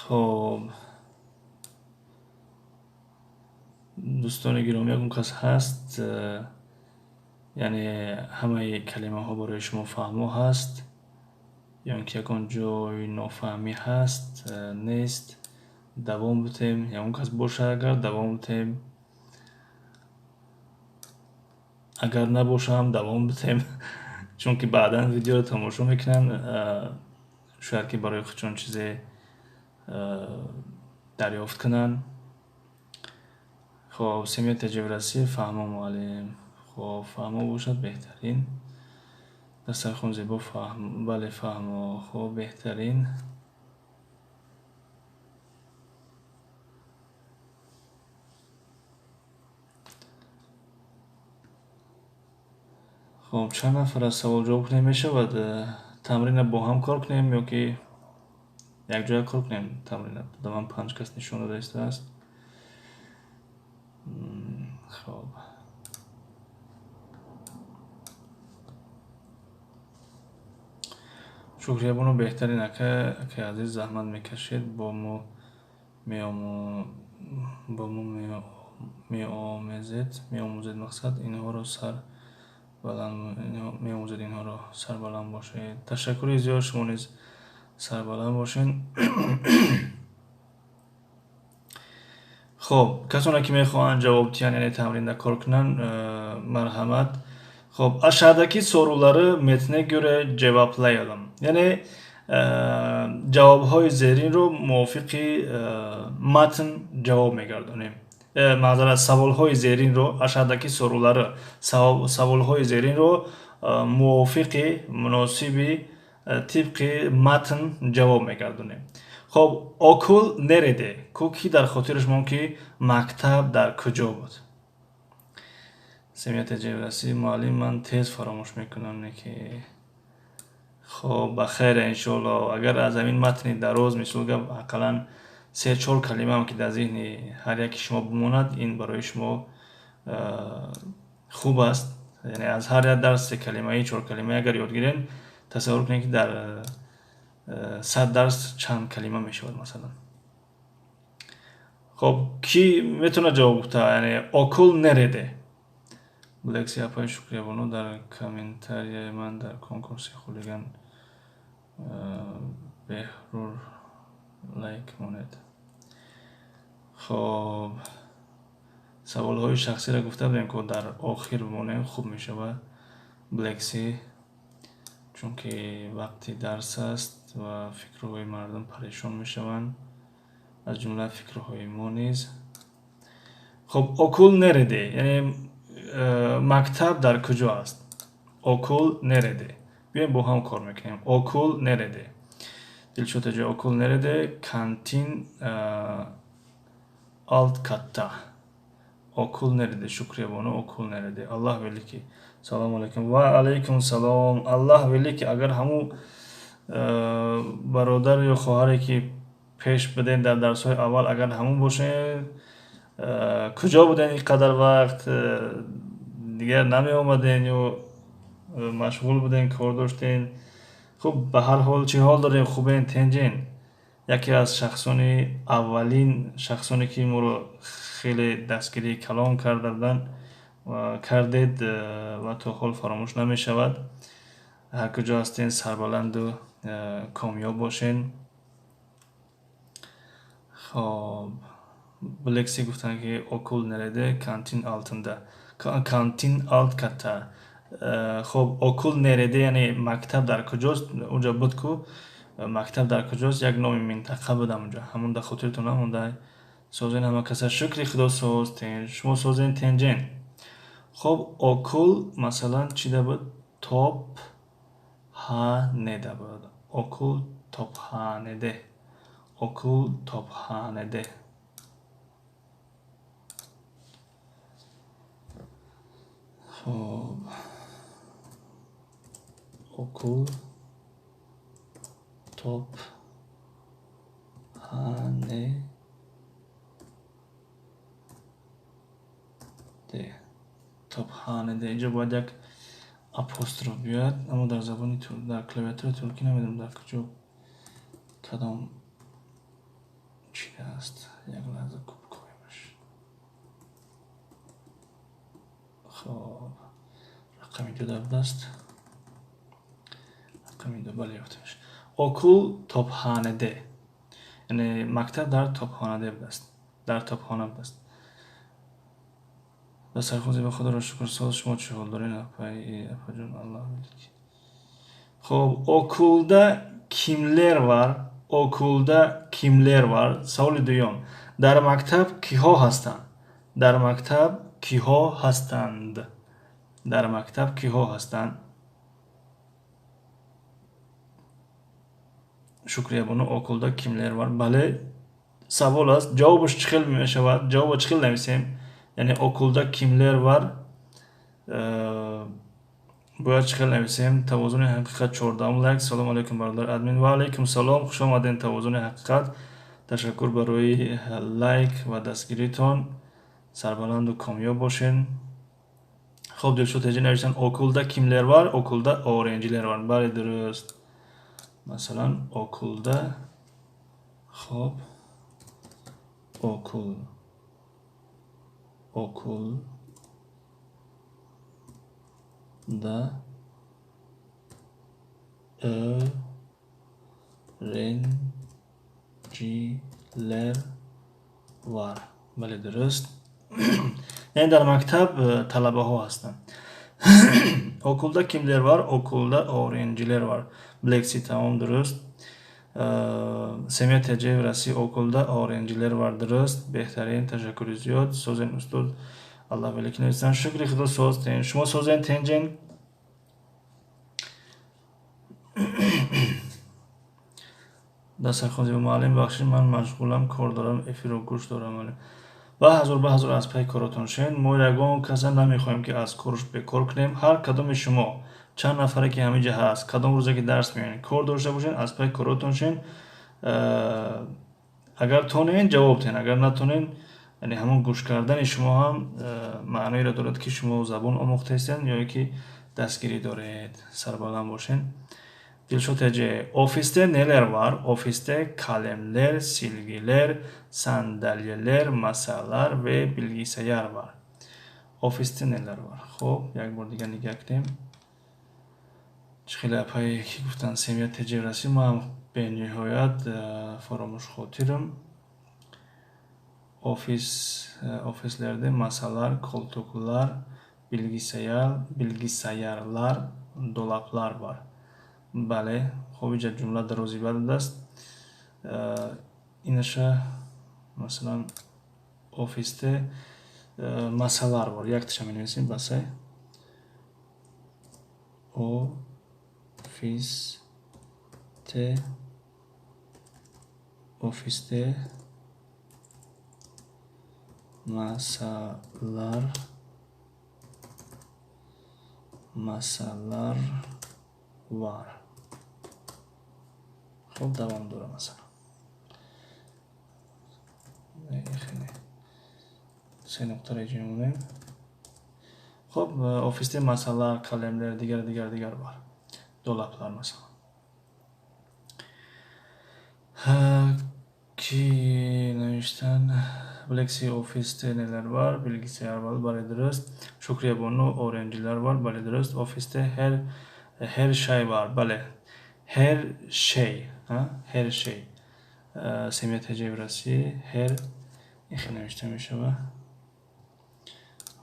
Хоб, дӯстони гиромӣ, ягон кас ҳаст, яъне ҳамаи калимаҳо барои шумо фаҳмо ҳаст ё ин ки ягон ҷои нофаҳмӣ ҳаст, нест? Давом бутем. Ягон кас бошад, агар давом бутем, агар набошам, давом бутем, чунки баъдан видеоро тамошо мекунанд, шояд ки барои худшон чизе дарёфт кунанд. Хоб, Семья Таҷибраси, фаҳмо, муаллим. Хоб, фаҳмо бошад, беҳтарин. Дастархон зебо, фаҳм, бале, фаҳмо. Хоб, беҳтарин. Хоб, чанд нафар аз савол ҷавоб кунем мешавад? Тамрина бо ҳам кор кунем ё ки якҷоя кор кунем тамрина? Да ман 5 кас нишон дода истодааст. Хоб, Шукриябону, беҳтарин, ака, акаи азиз, заҳмат мекашед, бо мо бо мо меомезед, меомӯзед, мақсад инҳоро сар баланд меомӯзед, инҳоро сарбаланд бошед. Ташаккури зиёд, шумо низ сарбаланд бошед. Хоб, касоне ки мехоҳанд ҷавоб диҳанд, яъне тамринда кор кунанд, марҳамат. Хоб, aşağıdaki soruları metne göre cevaplayalım. Яъне ҷавобҳои зеринро мувофиқи матн ҷавоб мегардонем. Маъзарат, саволҳои зеринро, aşağıdaki soruları, саволҳои зеринро мувофиқи муносиби тибқи матн ҷавоб мегардонем. Хоб, okul nerede? Ку ки дар хотираш мон ки мактаб дар куҷо буд? Семья Таҷибраси, муаллим, ман тез фаромӯш мекунам, не ки. Хоб, ба хайр, иншоалло. Агар аз ҳамин матни дароз, мисол гап, ақаллан се-чор калимаам ки дар зеҳни ҳар яки шумо бимонад, ин барои шумо хуб аст. Яъне аз ҳар як дарс се калимаи, чор калимаи агар ёд гирем, тасаввур кунед ки дар 100 дарс чанд калима мешавад, масалан. Хоб, кӣ метавонад ҷавоб гуфта? Яъне okul nerede? Блекси апаи Шукриябону, дар комментарияи ман дар конкурси хулиган беҳрур лайк монед. Хоб, саволҳои шахсиро гуфта будем, ки дар охир бимонем хуб мешавад, Блекси, чунки вақти дарс аст ва фикрҳои мардум парешон мешаванд, аз ҷумла фикрҳои мо низ. Хоб, okul nerede? Яъне мактаб дар куҷо аст? Okul nerede? Биёем бо ҳам кор мекунем. Okul nerede? Дилшод ҷо, okul nerede? Kantin alt katta. Okul nerede? Шукриябону, okul nerede? Аллаҳ велики. Салому алайкум. Ва алайкум салом. Аллаҳ велики, агар ҳамун бародар ё хоҳаре ки пеш будем дар дарсҳои аввал, агар ҳамун бошед, куҷо будем ин қадар вақт? Дигар намеомадем ё машғул будем, кор доштем? Хуб, ба ҳар ҳол чӣ ҳол дорем? Хубен, тенҷен? Яке аз шахсони аввалин шахсоне ки моро хеле дастгирии калон карда буданд кардед ва то ҳол фаромӯш намешавад. Ҳар куҷо ҳастен, сарбаланду комёб бошен. Хоб, Блекси гуфтанд, ки okul nerede? Kantin altında, kantin alt katta. Хоб, okul nerede, яъне мактаб дар куҷост? Унҷо буд ку мактаб дар куҷост, як номи минтақа буд ҳамунҷо, ҳамон дар хотиртон намонда? Созен ҳама каса, шукри худо, соз, шумо созен, тенҷен? Хоб, okul масалан чида буд? Tophaneda буд. Okul Tophanede, okul Tophanede. Хоб, okul Tophanede, Tophanede. Инҷо бояд як апостроф биёяд, аммо дар забони дар клавиатураи туркӣ намедонам дар куҷо кадом чиз аст. Як лаҳза, кубковимаш. Хоб, рақами ду дар даст, рақами ду, бале, ёфтамаш. Okul Tophanede, яъне мактаб дар Топхонаде будааст, дар Топхона будааст. Дастархози ба худоро шукр, соз, шумо чӣ ҳол доред, апаҷон? Аллоҳ. Хоб, okulda kimler var? Okulda kimler var? Саволи дуюм: дар мактаб киҳо ҳастанд? Дар мактаб киҳо ҳастанд? Дар мактаб киҳо ҳастанд? Шукриябону, okulda kimler var? Бале, савол аст. Ҷавобаш чӣ хел мешавад? Ҷавобо чӣ хел нависем? Яъне okulda kimler var бояд чӣ хел нависем? Тавозуни ҳақиқат, 14-ум лайк. Салому алайкум, бародар админ. Ва алайкум салом, хуш омадем, Тавозуни ҳақиқат. Ташаккур барои лайк ва дастгиритон, сарбаланду комёб бошен. Хоб, Дилшод Ҳеҷи навиштанд: okulda kimler var? Okulda öğrenciler var. Бале, дуруст. Масалан, okulda, хоб, okul, okulda öğrenciler var. Бале, дуруст, яъне дар мактаб талабаҳо ҳастанд. Okulda kimler var? Okulda öğrenciler var. Блекси, тамом, дуруст. Семия Теҷиев Раси, okulda öğrenciler var, дуруст, беҳтарин, ташаккури зиёд. Созен, устод, аллоҳ велики нависанд. Шукри худо, соз, шумо созен, тенҷен? Дастархози муаллим, бахшид, ман машғулам, кор дорам, эфирро гӯш дорам. Ба ҳазор ба ҳазор, аз пай коротон шен. Мо ягон каса намехоҳем, ки аз корш бекор кунем. Ҳар кадоми шумо, чанд нафаре ки ҳамиҷа ҳаст, кадом рӯзе ки дарс меёнед, кор дошта бошед, аз пай коротон шен. Агар тонен, ҷавоб диҳен, агар натонен, яъне ҳамон гӯш кардани шумо ҳам маъноеро дорад, ки шумо забон омӯхтаистед ё ки дастгирӣ доред. Сарбаланд бошед. Дилшод Ҳеҷе, ofiste neler var? Ofiste kalemler, silgiler, sandalyeler, masalar ve bilgisayar var. Ofiste neler var? Хуб, як бор дигар нигоҳ кунем. Чӣ хеле апае ки гуфтанд, Семия Теҷев расид, ман бениҳоят фаромӯшхотирам. Ofis, ofislerde masalar, koltuklar, bilgisayarlar, dolaplar var. Бале, хуб, иҷа ҷумла дарози бад аст. Инаша, масалан, ofiste masalar var, якташа менависем, басай. Ofiste, ofiste masalar, masalar var. Хуб, давом дорам, масалан, се нуқтаро иҷо мемонем. Хуб, ofiste masalar, kalemler, дигар, дигар, дигар var, dolaplar, масалан. Ки навиштан Black Office'te neler var? Bilgisayar var, бале дуруст. Шукрия бону öğrenciler var, бале дуруст. Ofiste her şey var, бале. Her şey, her şey. Семия теҷаи расӣ, her ихе навишта мешава.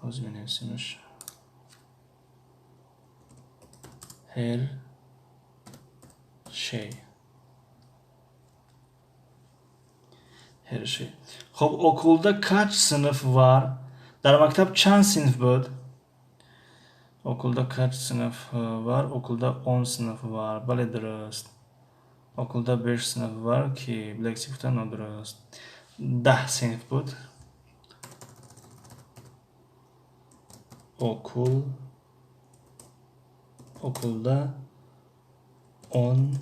Ҳозир менависемаш. Her şey. Her şey. Хоб, okulda kaç sınıf var? Дар мактаб чанд синф буд? Okulda kaç sınıf var? Okulda 10 sınıf var. Бале дуруст. Okulda 5 sınıf var ки Black гуфта нодуруст. 10 синф буд. Okulda 10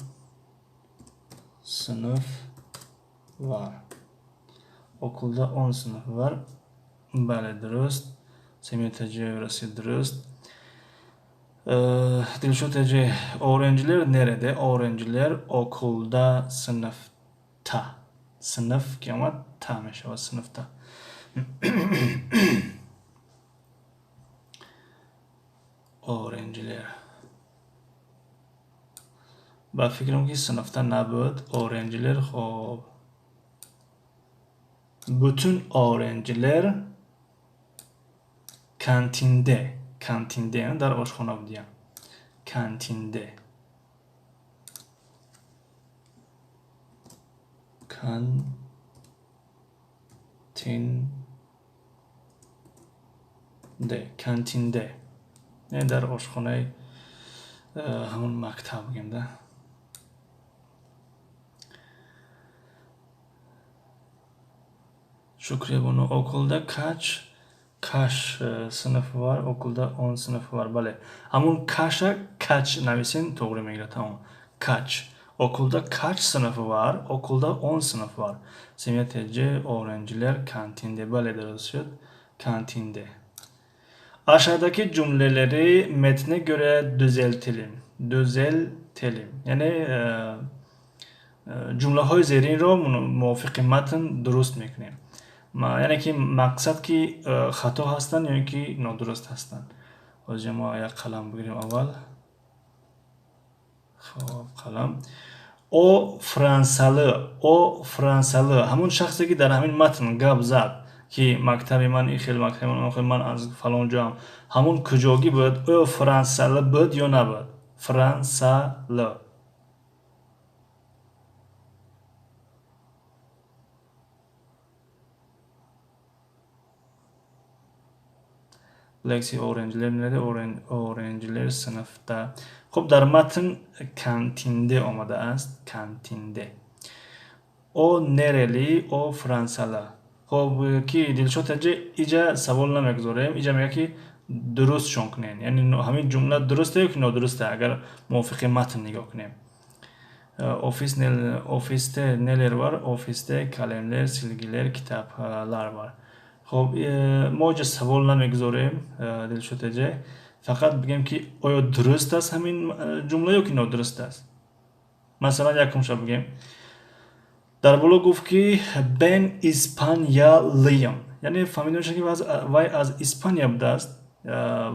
sınıf var. Okulda 10 sınıf var. Бале дуруст. Семия Таҷиев расид дуруст. Dilşod Ece, öğrenciler nerede? Öğrenciler okulda, sınıfta. Sınıf ки омад та мешавад, синфта. Öğrenciler. Ба фикрам ки синфта набуд. Öğrenciler хоб. Bütün öğrenciler kantinde. Kantinde дар ошхона будиям. Kantinde. Kantinde. Kantinde. Яъне дар ошхонаи ҳамон мактаб бигем да. Шукрия бону, okulda kaç kaç sınıf var? Okulda 10 sınıf var. Бале. Ҳамун каша kaç нависен тоғри мегирад. Тамом. Kaç. Okulda kaç sınıf var? Okulda 10 sınıf var. Семия ТЖ, öğrenciler kantinde. Бале дуруст шуд. Kantinde. Aşağıdaki cümleleri metne göre düzeltelim. Düzeltelim. Яъне ҷумлаҳои зеринро мувофиқи матн дуруст мекунем. Яъне ки мақсад ки хато ҳастанд ё ин ки нодуруст ҳастанд. Ҳозир мо як қалам бигирем аввал. Хоб, қалам. О франсалы, о франсалы. Ҳамон шахсе ки дар ҳамин матн гап зад ки мактаби ман ин хел, мактаби ман он хел, ман аз фалон ҷоам. Ҳамон куҷогӣ буд? Оё франсалы буд ё набуд? Франсалы. Lexi öğrenciler nerede? Öğrenciler sınıfta. Хуб, дар матн kantinde омадааст. Kantinde. О нерели, о франсала. Хуб, ки Дилшод Таҷи иҷа савол намегузорем. Иҷа мегӯяд ки дурустшон кунед. Яъне ҳамин ҷумла дуруст ё ки нодуруст агар мувофиқи матн нигоҳ кунем. Ofiste neler var? Ofiste kalemler, silgiler, kitaplar var. Хуб, мо иҷа савол намегузорем, Дилшод Таҷи. Фақат бигем ки оё дуруст аст ҳамин ҷумла ё ки нодуруст аст. Масалан, якумша бигем. Дар боло гуфт ки бен испаниялыям. Яъне фаҳмида мешавад ки вай аз Испания будааст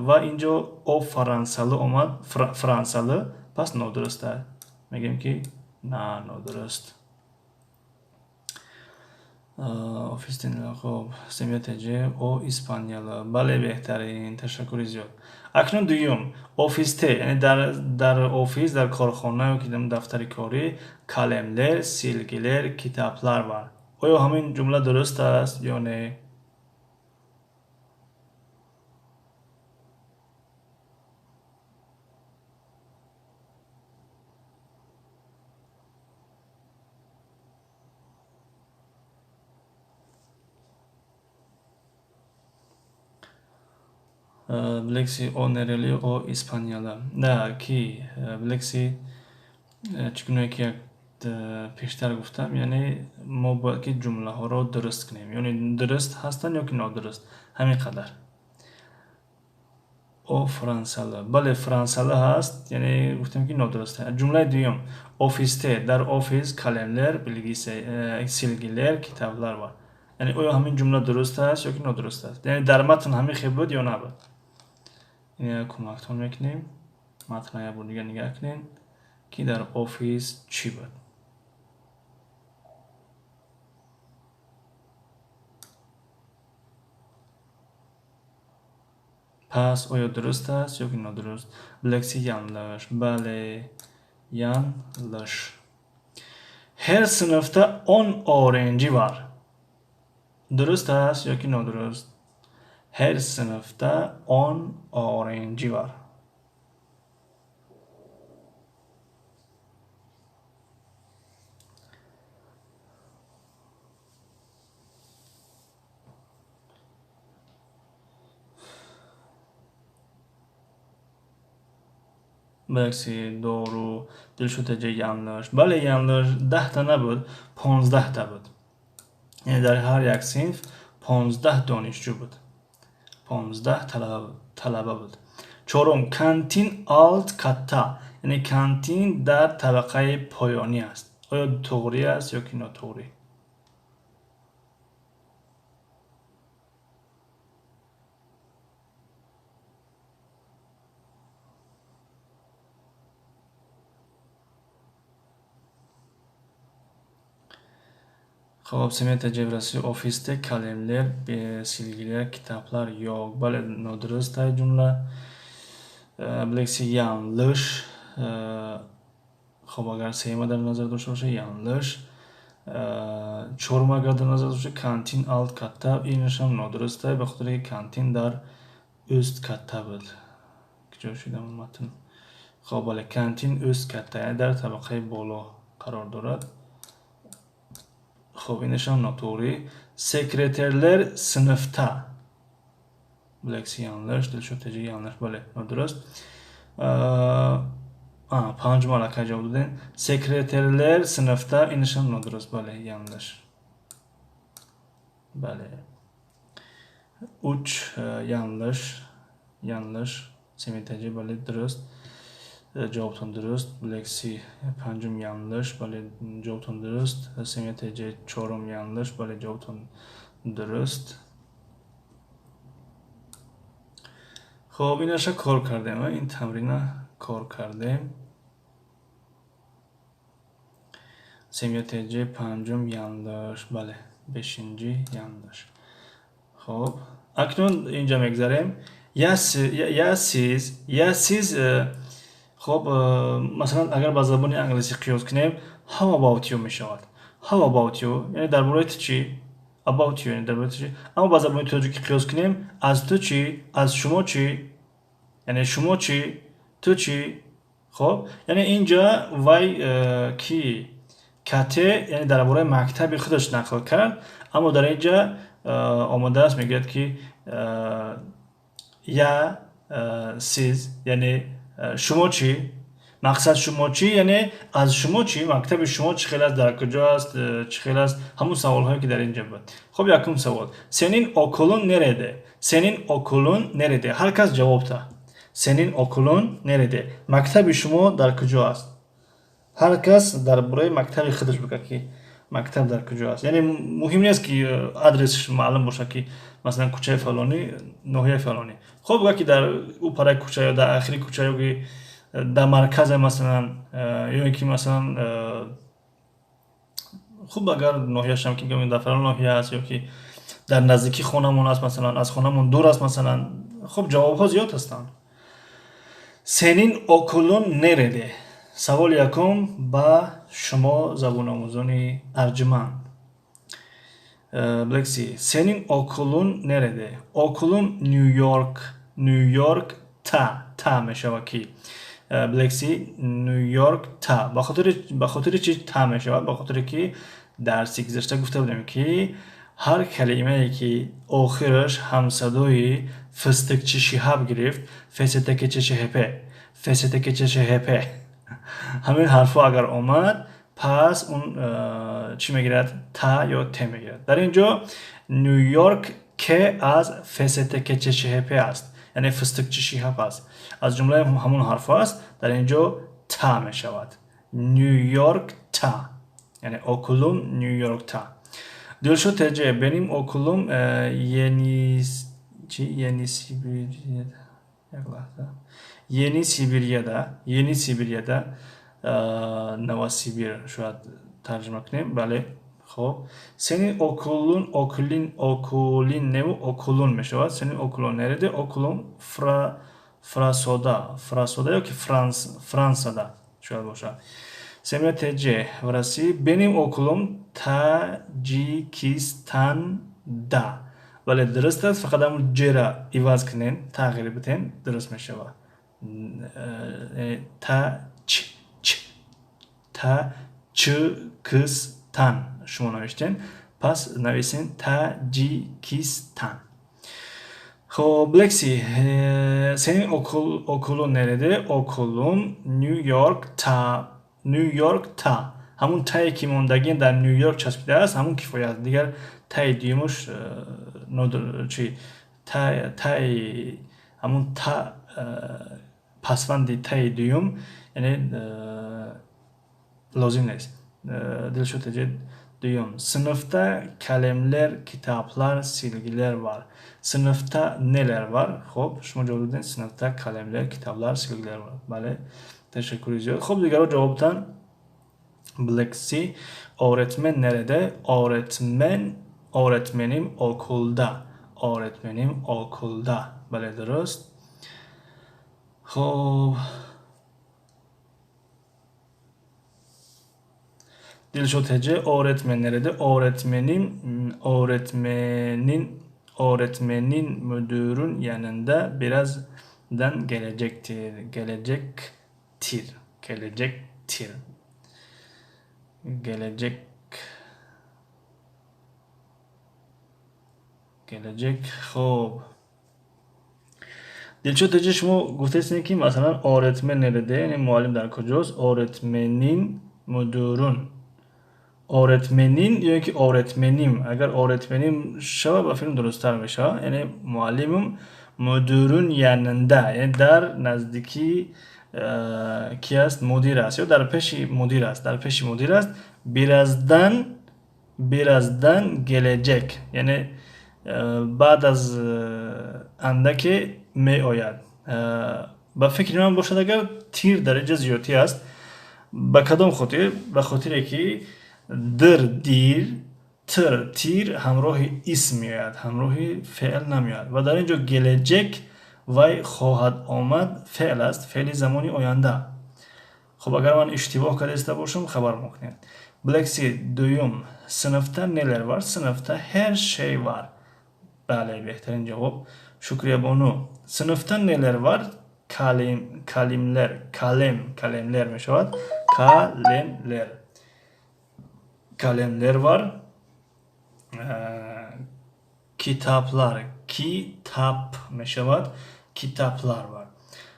ва инҷо о франсалы омад, франсалы, пас нодуруст аст. Мегӯем ки на, нодуруст. Ofiste хуб, Семия ТЖ, о испаниялы. Бале, беҳтарин, ташаккури зиёд. Акнун дуюм, ofiste, яъне дар офис, дар корхона ё ки дафтари корӣ kalemler, silgiler, kitaplar var. Оё ҳамин ҷумла дуруст аст ё не? Bлекси о нерели, о испанияла. На, ки Bлекси чӣ гуна ки як пештар гуфтам, яъне мо бояд ки ҷумлаҳоро дуруст кунем. Яъне дуруст ҳастанд ё ки нодуруст. Ҳамин қадар. О францала. Бале, францала ҳаст, яъне гуфтем ки нодуруст. Ҷумлаи дуюм. Ofiste, дар офис kalemler, silgiler, kitaplar var. Яъне оё ҳамин ҷумла дуруст аст ё ки нодуруст аст? Яъне дар матн ҳамин хел буд ё набуд? Ина кӯмактон мекунем. Матнро як бор дига нигаҳ кунем, ки дар офис чӣ буд. Пас оё дуруст аст ё ки нодуруст? Bileksi yanlış. Бале, yanlış. Her sınıfta 10 öğrenci var. Дуруст аст ё ки нодуруст? Her sınıfta 10 öğrenci var. Bileksi doğru. Дилшод ТЖ yanlış. Бале, yanlış. 10 та набуд, 15 та буд. Яъне дар ҳар як синф 15 донишҷӯ буд. 15 талаба буд. Чорум, kantin alt katta. Яъне кантин дар табақаи поёнӣ аст. Оё туғрӣ аст ё ки нотуғрӣ? Хоб, Семета Ҷевраси ofiste kalemler, silgiler, kitaplar yo'q. Бале, нодуруст ай ҷумла. Bileksi yanlış. Хоб, агар сеюма дар назар дошта боша, yanlış. Чорум агар дар назар дошта, kantin alt katta, инашам нодуруст ай, ба хотире ки кантин дар üst katta буд. Куҷо шудам матн? Хоб, бале, kantin üst katta, яъне дар табақаи боло қарор дорад. Хоб, инашам нотуғрӣ. Sekreterler sınıfta. Bileksi yanlış, Дилшод ТЖ yanlış. Бале, нодуруст. Панҷум аллакай ҷавоб додем. Sekreterler sınıfta, инашам нодуруст. Бале, yanlış. Бале. Уч yanlış. Yanlış. Семи ТЖ, бале, дуруст. Ҷавобтон дуруст. Bileksi панҷум yanlış. Бале, ҷавобтон дуруст. Семи ТЖ чорум yanlış. Бале, ҷавобтон дуруст. Хоб, инаша кор кардем, ин тамрина кор кардем. Семи ТЖ панҷум yanlış. Бале, бешинҷи yanlış. Хоб, акнун инҷа мегзарем. Я siz, я siz. Хоб, масалан, агар ба забони англисӣ қиёс кунем, how about you мешавад. How about you, яъне дар бораи ту чӣ? About you, яъне дар бораи ту чӣ? Аммо ба забони тоҷикӣ қиёс кунем, аз ту чӣ? Аз шумо чӣ? Яъне шумо чӣ? Ту чӣ? Хоб, яъне инҷа вай ки кате, яъне дар бораи мактаби худаш нақл кард, аммо дар инҷа омадааст, мегӯяд ки я siz, яъне шумо чӣ? Мақсад шумо чӣ? Яъне аз шумо чӣ? Мактаби шумо чӣ хел аст, дар куҷо аст, чӣ хел аст? Ҳамун саволҳое ки дар инҷа буд. Хоб, якум савол. Senin okulun nerede? Senin okulun nerede? Ҳар кас ҷавоб та. Senin okulun nerede? Мактаби шумо дар куҷо аст? Ҳар кас дар бораи мактаби худаш бигӯяд, ки мактаб дар куҷо аст. Яъне муҳим нест, ки адресш маълум бошад, ки масалан кӯчаи фалонӣ, ноҳияи фалонӣ. Хоб, бигӯяд, ки дар ӯ параи кӯча ё дар ахири кӯча ё ки дар марказе масалан, ё ин ки масалан, хуб, агар ноҳияшам ки дар фалон ноҳия аст ё ки дар наздикии хонамон аст, масалан, аз хонамон дур аст, масалан. Хуб, ҷавобҳо зиёд ҳастанд. Senin okulun nerede? Саволи якум ба шумо, забономӯзони арҷуманд. Bileksi, senin okulun nerede? Okulum New York, New York ta, та мешавад ки. Bileksi New York та. Ба хотири чӣ та мешавад? Ба хотире ки дарси гузашта гуфта будем, ки ҳар калимае ки охираш ҳамсадои фстк чш ҳ гирифт, фстк чш ҳп, фстк чш ҳп, ҳамин ҳарфҳо агар омад, пас он чӣ мегирад? Та ё т мегирад. Дар ин ҷо Нью Йорк к аз фстк чш ҳп аст. яъне фистиқчи Шиҳаб аст. Аз ҷумлаи ҳамон ҳарфҳо аст, дар ин ҷо та мешавад. Нью-Йоркта, яъне okulum Нью-Йоркта. Дилшод ТЖ, benim okulum Yeni Sibiryada, як лаҳза, Yeni Sibiryada, Yeni Sibiryada, Новосибир шояд тарҷума кунем, бале. Хоб, senin okulun, okulin, okulin неву okulun мешавад. Senin okulun nerede? Okulum Фрасода, Фрасода ё ки Франсада шояд бошад. Семия ТЖ, в России. Benim okulum Таҷикистанда. Бале, дуруст аст, фақат ҳамун ҷ-ра иваз кунем, тағйир бидем, дуруст мешавад. Та ч ч та ч кистан шумо навиштем, пас нависем Таҷикистан. Хоб, Лекси, senin okulun nerede? Okulum Нью-Йоркта, Нью-Йоркта. Ҳамун тае ки мондагӣ дар Нью-Йорк часпидааст, ҳамун кифоя аст. Дигар таи дуюмаш чи таи ҳамун та пасванди таи дуюм, яъне лозим нест. Дилшод ТЖ, дуюм. Sınıfta kalemler, kitaplar, silgiler var. Sınıfta neler var? Хоб, шумо ҷавоб додед. Sınıfta kalemler, kitaplar, silgiler var. Бале, ташаккури зиёд. Хоб, дигарро ҷавоб доданд. Black Sea. Öğretmen nerede? Öğretmen, öğretmenim okulda. Öğretmenim okulda. Бале, дуруст. Хоб, Дилшод ТЖ, öğretmen nerede? Öğretmenim, öğretmenin, öğretmenin müdürün yanında birazdan gelecektir. Gelecektir. Gelecektir. Gelecek. Gelecek. Хоб, Дилшод ТЖ, шумо гуфтаистед ки масалан öğretmen nerede, яъне муаллим дар куҷост? Öğretmenin müdürün, öğretmenin ё ин ки öğretmenim. Агар öğretmenim шавад, ба филм дурусттар мешавад. Яъне муаллимум müdürün yanında, яъне дар наздикии ки аст? Мудир аст ё дар пеши мудир аст, дар пеши мудир аст. Birazdan, birazdan gelecek, яъне баъд аз андаке меояд. Ба фикри ман бошад, агар тир дар инҷа зиёдтӣ аст. Ба кадом хотир? Ба хотире ки дир, дир, тир, тир ҳамроҳи исм меояд, ҳамроҳи феъл намеояд. Ва дар ин ҷо gelecek, вай хоҳад омад, феъл аст, феъли замони оянда. Хуб, агар ман иштибоҳ карда бошам, хабар мекунем. Black Sea, дуюм. Sınıfta neler var? Sınıfta her şey var. Бале, беҳтарин ҷавоб. Шукрия бону, sınıfta neler var? Kalem, kalemler, kalem, kalemler мешавад. Kalemler, kalemler var. Kitaplar, kitap мешавад, kitaplar var.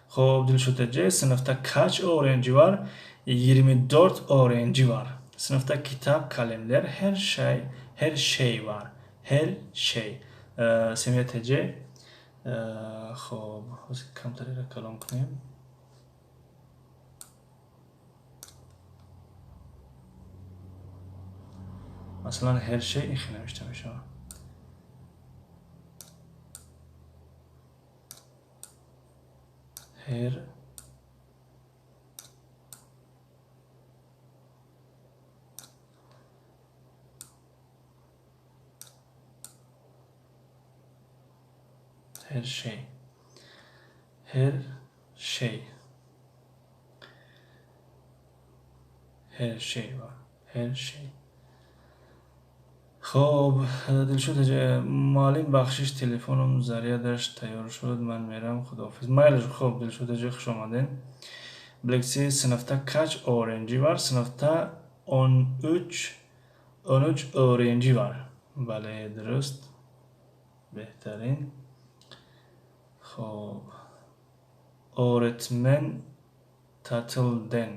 Хоб, Дилшод ТЖ, sınıfta kaç öğrenci var? 24 öğrenci var. Sınıfta kitap, kalemler, her şey, her şey var. Her şey. Семия ТЖ, хоб, ҳозир камтареро калон кунем. Масалан, her şey ин хел навишта мешавад. Her her şey, her şey, her şey var, her şey. Хоб, Дилшод, муаллим, бахшиш, телефонам зарядаш тайёр шуд, ман мерам, худоҳофиз. Майлаш. Хоб, Дилшод ТЖ, хуш омадем. Black Sea, sınıfta kaç öğrenci var? Sınıfta 13, 13 öğrenci var. Бале, дуруст, беҳтарин. Хоб, öğretmen tatilden,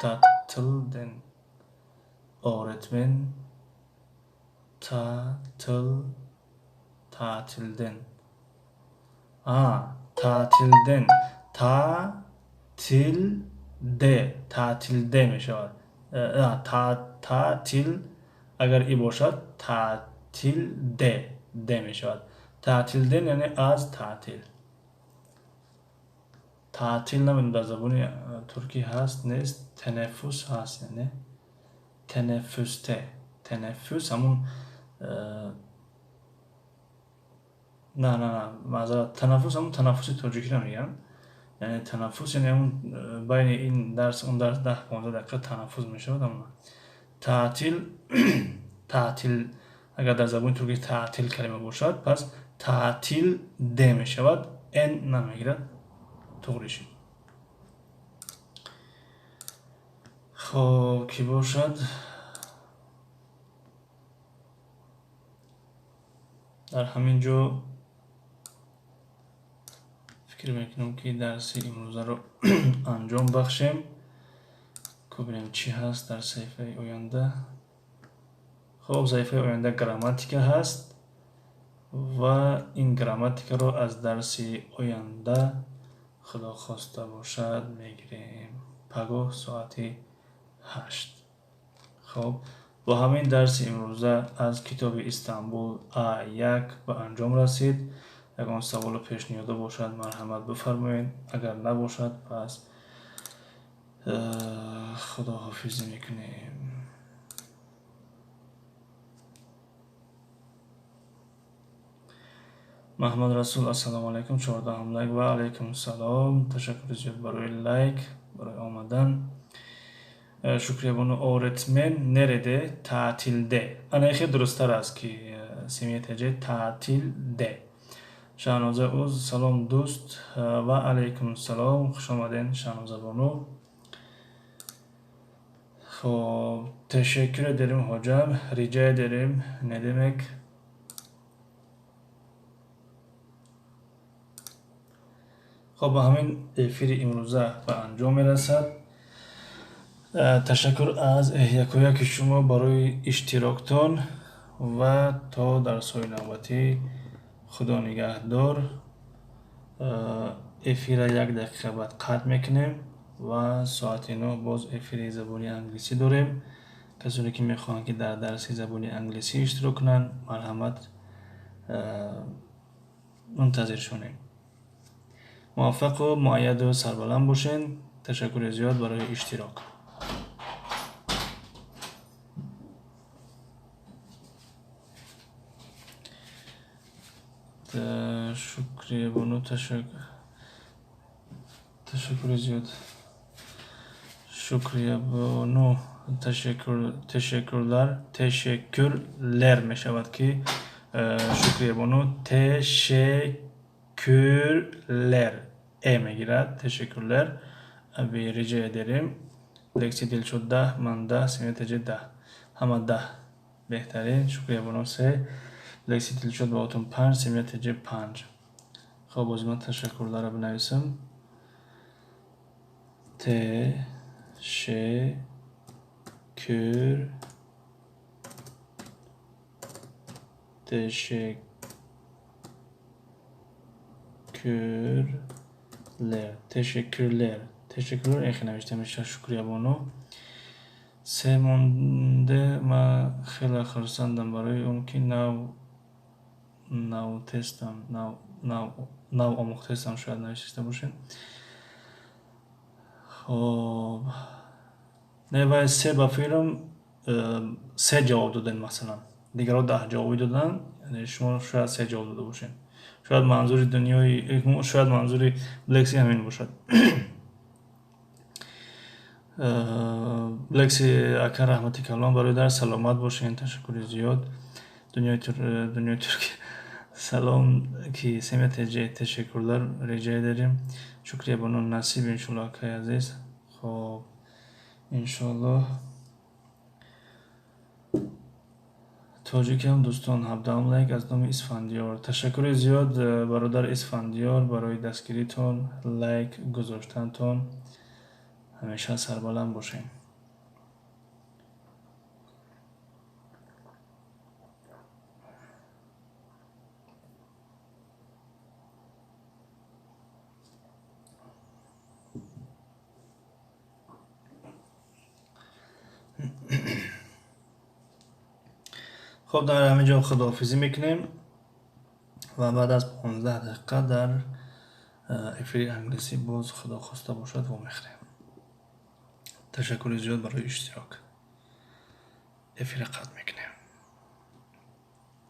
tatilden, öğretmen tatil, tatilden. Tatilden. Tatilde. Tatilde мешавад. Татил агар и бошад, tatilde д мешавад. Tatilden яъне аз таътил. Таътил намедонам дар забони туркӣ ҳаст нест, тенеффус ҳаст, яъне тенеффусте. Тенеффус ҳамун на на на маъзарат, танаффус ҳамун танаффуси тоҷикиро мегӯянд. Яъне танаффус яъне ҳамун байни ин дарс он дарс 10-15 дақиқа танаффус мешавад. Ҳамун таътил таътил агар дар забони туркӣ таътил калима бошад, пас таътил д мешавад, н намегирад, туғри шуд. Хоб, кӣ бошад? Дар ҳамин ҷо фикр мекунам, ки дарси имрӯзаро анҷом бахшем. Бубинем, чӣ ҳаст дар саҳифаи оянда. Хоб, саҳифаи оянда грамматика ҳаст ва ин грамматикаро аз дарси оянда худо хоста бошад мегирем. Пагоҳ соати 8. Хоб, бо ҳамин дарси имрӯза аз китоби Истанбул А1 ба анҷом расид. Ягон саволу пешниҳодо бошад, марҳамат бифармоед. Агар набошад, пас худоҳофизӣ мекунем. Маҳмад Расул, ассалому алайкум, 14 лайк. Ва алайкум салом. Ташаккури зиёд барои лайк, барои омадан. Шукриябону, öğretmen nerede tatilde. Ана хеле дурусттар аст, ки Семия ТЖ tatilde. Шаҳноза Уз, салом дӯст. Ва алайкум салом, хуш омаден, Шаҳнозабону. Хоб, teşekkür ederim hocam, rica ederim, ne demek. Хоб, ба ҳамин эфири имрӯза ба анҷом мерасад. Ташаккур аз якояки шумо барои иштироктон ва то дарсҳои навбатӣ худо нигаҳдор. Эфира як дақиқа баъд қатъ мекунем ва соати 9 боз эфири забони англисӣ дорем. Касоне ки мехоҳанд, ки дар дарси забони англисӣ иштирок кунанд, марҳамат, мунтазир шонем. Муваффақу муайяду сарбаланд бошед. Ташаккури зиёд барои иштирок. Шукриябону, ташаккури зиёд. Шукриябону, teşekkürler, teşekkürler мешавад, ки Шукриябону teşekkürler э мегирад. Teşekkürler. Аби rica ederim. Лекси Дилшод 10, ман 10, Семия ТЖ 10, ҳама 10. Беҳтарин. Шукриябону 3, Лекси Дилшод ба отун 5, Семия ТЖ 5. Хоб, боз ман ташаккурларро бинависам. Те ше кюр teşekkürler, teşekkürler, teşekkürler эхе навишта мешавад. Шукриябону, се монде. Ман хеле хурсандам барои он ки нав навтестам, нав омӯхтестам, шояд навишта бошем. Хоб, не, вай се ба филм се ҷавоб додем, масалан дигарро 10 ҷавобӣ доданд, яъне шумо шояд се ҷавоб дода бошед. Шояд манзури дунёи, шояд манзури Блекси ҳамин бошад. Блекси ака, раҳмати калон барои дарс, саломат бошед, ташаккури зиёд. Дунёи турки, салом, ки Семия ТЖ, teşekkürler, rica ederim. Шукриябону, насиб, иншолло, акаи азиз. Хоб, иншоллоҳ. Тоҷикам дӯстон, 17 лайк аз номи Исфандиёр. Ташаккури зиёд, бародар Исфандиёр, барои дастгиритон, лайк гузоштантон. Ҳамеша сарбаланд бошед. Хуб, дар ҳамин ҷо худоҳофизӣ мекунем ва баъд аз 15 дақиқа дар эфири англисӣ боз, Худо хоста бошад, вомехӯрем. Ташаккури зиёд барои иштирок. Эфира қатъ мекунем.